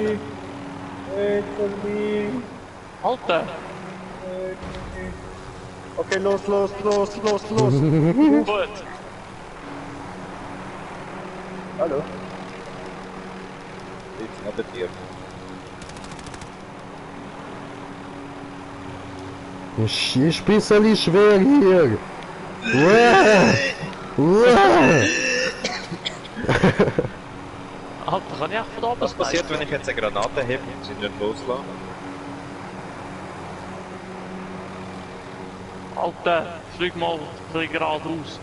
Alter! Okay, los. Gut! Hallo. Jetzt neben dir. Ist ein bisschen schwer hier. Uah. Uah. Alter, kann ich echt von da oben Was passiert, wenn ich jetzt eine Granate hebe und sie nicht loslasse? Alter, flieg mal ein bisschen geradeaus.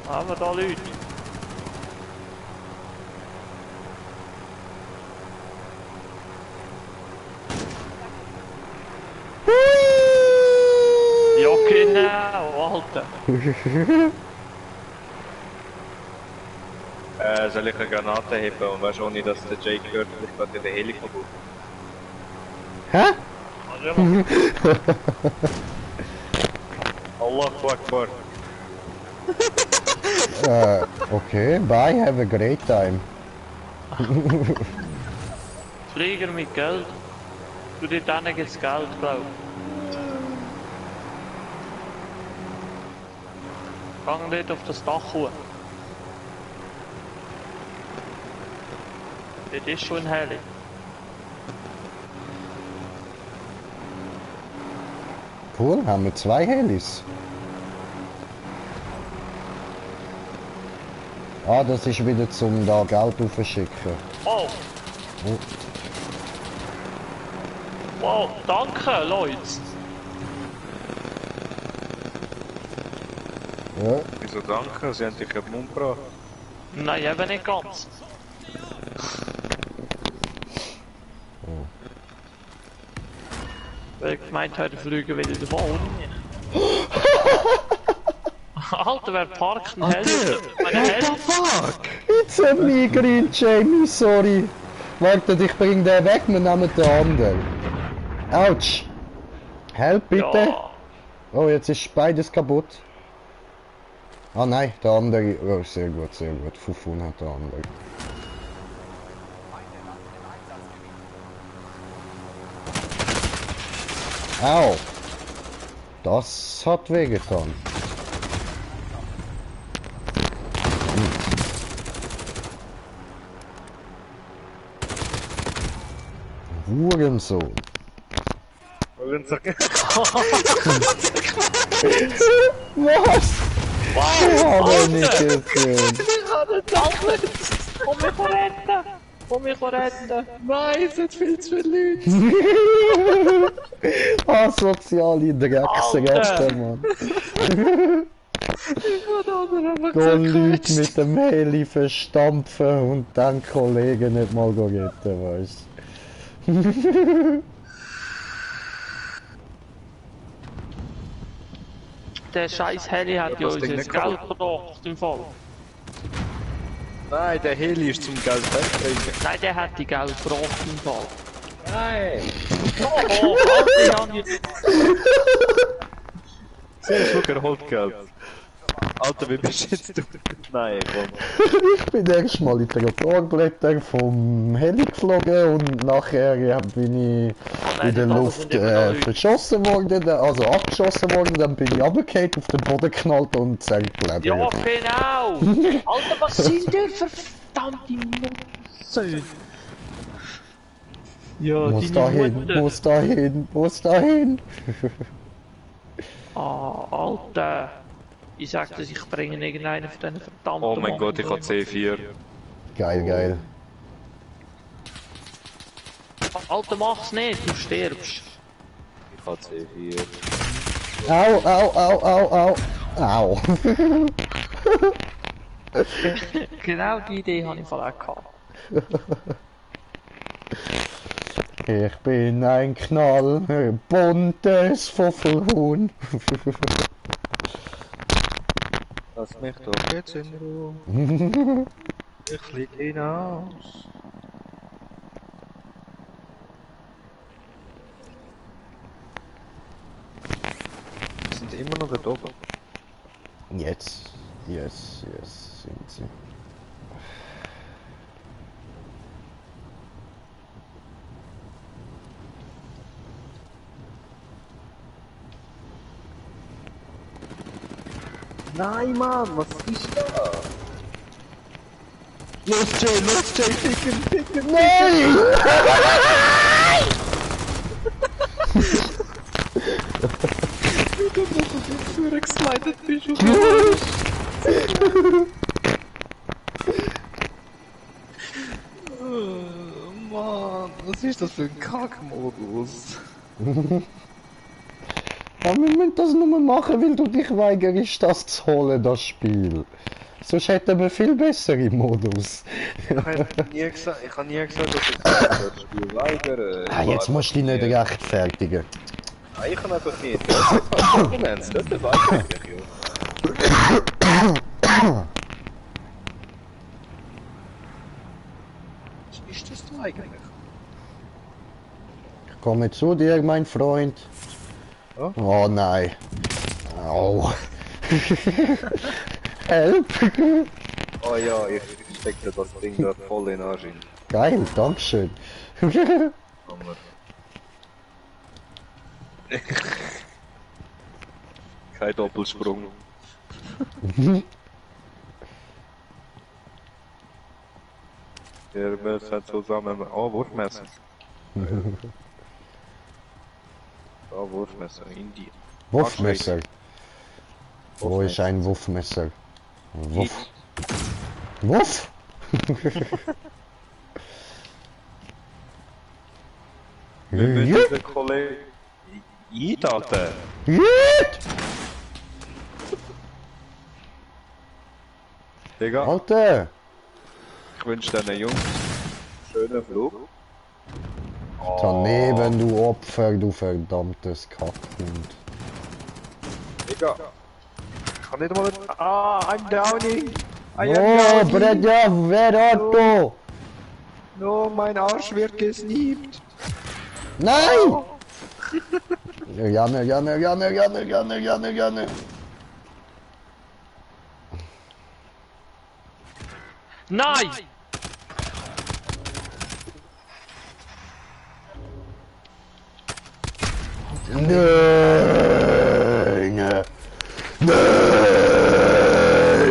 Haben wir da Leute? Alter. Soll ich eine Granate heben und weißt ohne, dass der Jake hört, dass ich gerade in den Heli komme? Hä? Allahu Akbar. Okay, bye, have a great time. Flieger mit Geld. Du dir dann gibt's Geld, glaub. Gang nicht auf das Dach hoch. Das ist schon Heli. Cool, haben wir 2 Helis. Ah, das ist wieder zum da Geld aufschicken. Oh! Oh. Wow, danke, Leute! Ja. Wieso danke? Sie haben dich ja umgebracht. Nein, eben nicht ganz. Weil ich gemeint habe, fliegen wieder den Ball. Alter, wer parkt ein Heli? It's a me, Green Jamie, sorry. Warte, ich bring den weg, wir nehmen den anderen. Autsch. Help bitte. Ja. Oh, jetzt ist beides kaputt. Ah nein, der andere. Oh, sehr gut, sehr gut. 500 der andere. Au. Das hat wehgetan. Hurensohn. Was? Ja, aber nicht gesehen. Komm mich retten! Nein, es sind viel zu viele Leute. Asoziale Drecksreste, Mann. Da Leute mit dem Heli verstampfen und dann Kollegen nicht mal retten, weißt du. Der scheiß Heli hat ja unser Geld gebracht im Fall. Nein, der Heli ist zum Geld wegbringen. Nein, der hat die Geld gebracht im Fall. Nein! Oh, Alter, Jan, Sehr schlucker Holzgeld. Alter, wie bist jetzt du? Nein, komm. Ich bin erst mal in den Rotorblätter vom Heli geflogen und nachher bin ich in der Luft verschossen worden, also abgeschossen worden, dann bin ich runtergefallen, auf den Boden geknallt und zerklebt. ja, genau! Alter, was sind denn für verdammte Nutzen? Ja, Muss dahin, muss dahin, muss dahin. Ah, Alter. Ich sag das, ich bringe irgendeinen von diesen verdammten Oh mein Gott, ich habe C4. Geil, geil. Alter, mach's nicht, du stirbst. Ich habe C4. Au, au, au, au, au. Au. Genau die Idee habe ich voll auch gehabt. Ich bin ein Knall, buntes Fuffelhuhn. Lass mich doch jetzt in Ruhe. Ich flieg hinaus. Wir sind immer noch da oben. Jetzt, yes, yes, sind sie. Nein, Mann, was ist da? Los, Jay, ficken! Nein! Wie du noch auf den Führer geslidet bist, oh, Mann, was ist das für ein Kackmodus? Ja, wir müssen das nur machen, weil du dich weigerst, das zu holen, das Spiel. Sonst hätten wir viel bessere Modus. Ich habe nie gesagt, dass ich das Spiel weigere. Ah, jetzt musst du dich nicht rechtfertigen. Nein, ich kann einfach nicht. Das ist Argument, das weigere ich, ja. Was ist das da eigentlich? Ich komme zu dir, mein Freund. Ja? Oh nein. Au. Help. Oh ja, ich steckte das Ding da voll in den Arsch rein. Geil, dankeschön. Hammer. Kein Doppelsprung. Der Messer hat zusammen. Oh, Wurfmesser. Oh, Wurfmesser in dir. Wurfmesser. Wo ist ein Wurfmesser? Wuff. Wuff? Wir müssen den Kollegen einhalten. Jut! Digga, Alter! ich wünsche diesen Jungs einen schönen Flug. Daneben, du Opfer, du verdammtes Kackhund. Digga. Ich kann nicht mal... Ah, I'm downing. Oh, Bredja, Verotto! No, mein Arsch wird gesniebt. Nein! Janne, Janne, Janne, Janne, Janne, Janne, Janne. Nein! Nein!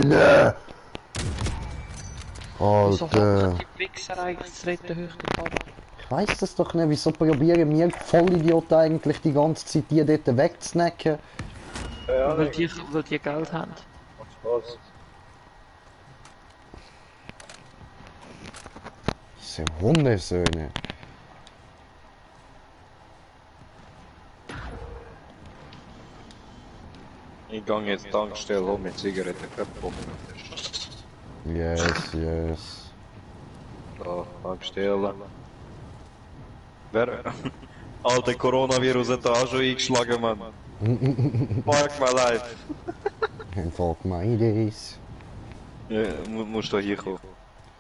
Nein! Wieso Alter. hat die Wichser eigentlich das retten Höchstgefahr? Ich weiss das doch nicht, wieso probieren wir Vollidioten eigentlich die ganze Zeit die dort wegzusnacken? Ja, Weil die Geld haben. was? Diese Hundesöhne. Ich gehe jetzt Tankstelle holen mit Zigaretten. Yes, yes. Da, Tankstelle. Wer... Alter, Coronavirus hat da schon eingeschlagen, Mann. Fuck my life. And fuck my days. Ja, musst du hier kommen.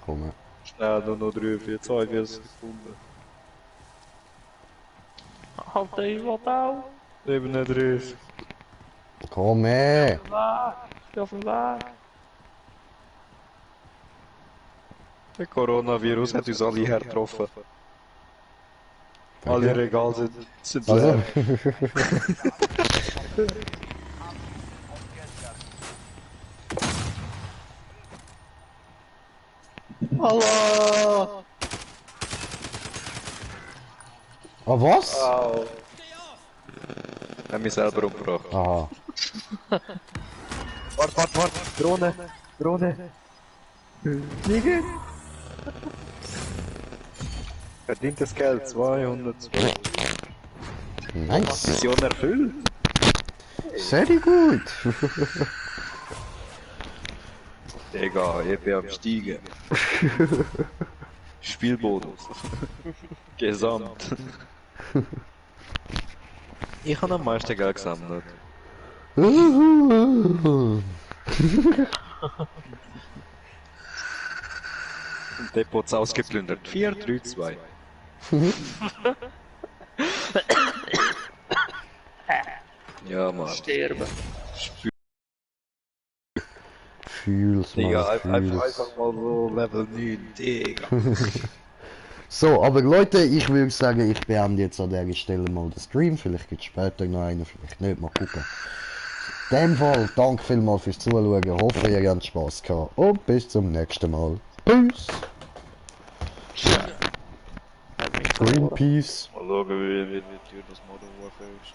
Komm. Schnell, nur noch 3, 4, 2, 4 Sekunden. Alter, ich will auch. 37. Komm her. Ich bin auf dem Weg. Der Coronavirus hat uns alle hergetroffen. Alle Regale sind Also. leer. Hallo! Ah, was? Au. Ich hab mich selber umgebracht. Aha. Warte! Drohne! Fliegen! Verdientes Geld, 202. Nice. Mission erfüllt. Sehr gut. Digga, ich bin am Steigen. Spielbonus. Gesamt. Ich habe am meisten Geld gesammelt. Depots ausgeplündert. 4, 3, 2. Ja, Mann. Sterben. Fühl's Digga, mal, fühl's. einfach mal so Level 9, Digga. So, aber Leute, ich würde sagen, ich beende jetzt an der Stelle mal den Stream. Vielleicht gibt es später noch einen, vielleicht nicht, mal gucken. In dem Fall, danke vielmals fürs Zuschauen. Hoffe, ihr habt Spaß gehabt. Und bis zum nächsten Mal. Peace! Greenpeace! Mal schauen, wie die Tür das Modern Warfare ist.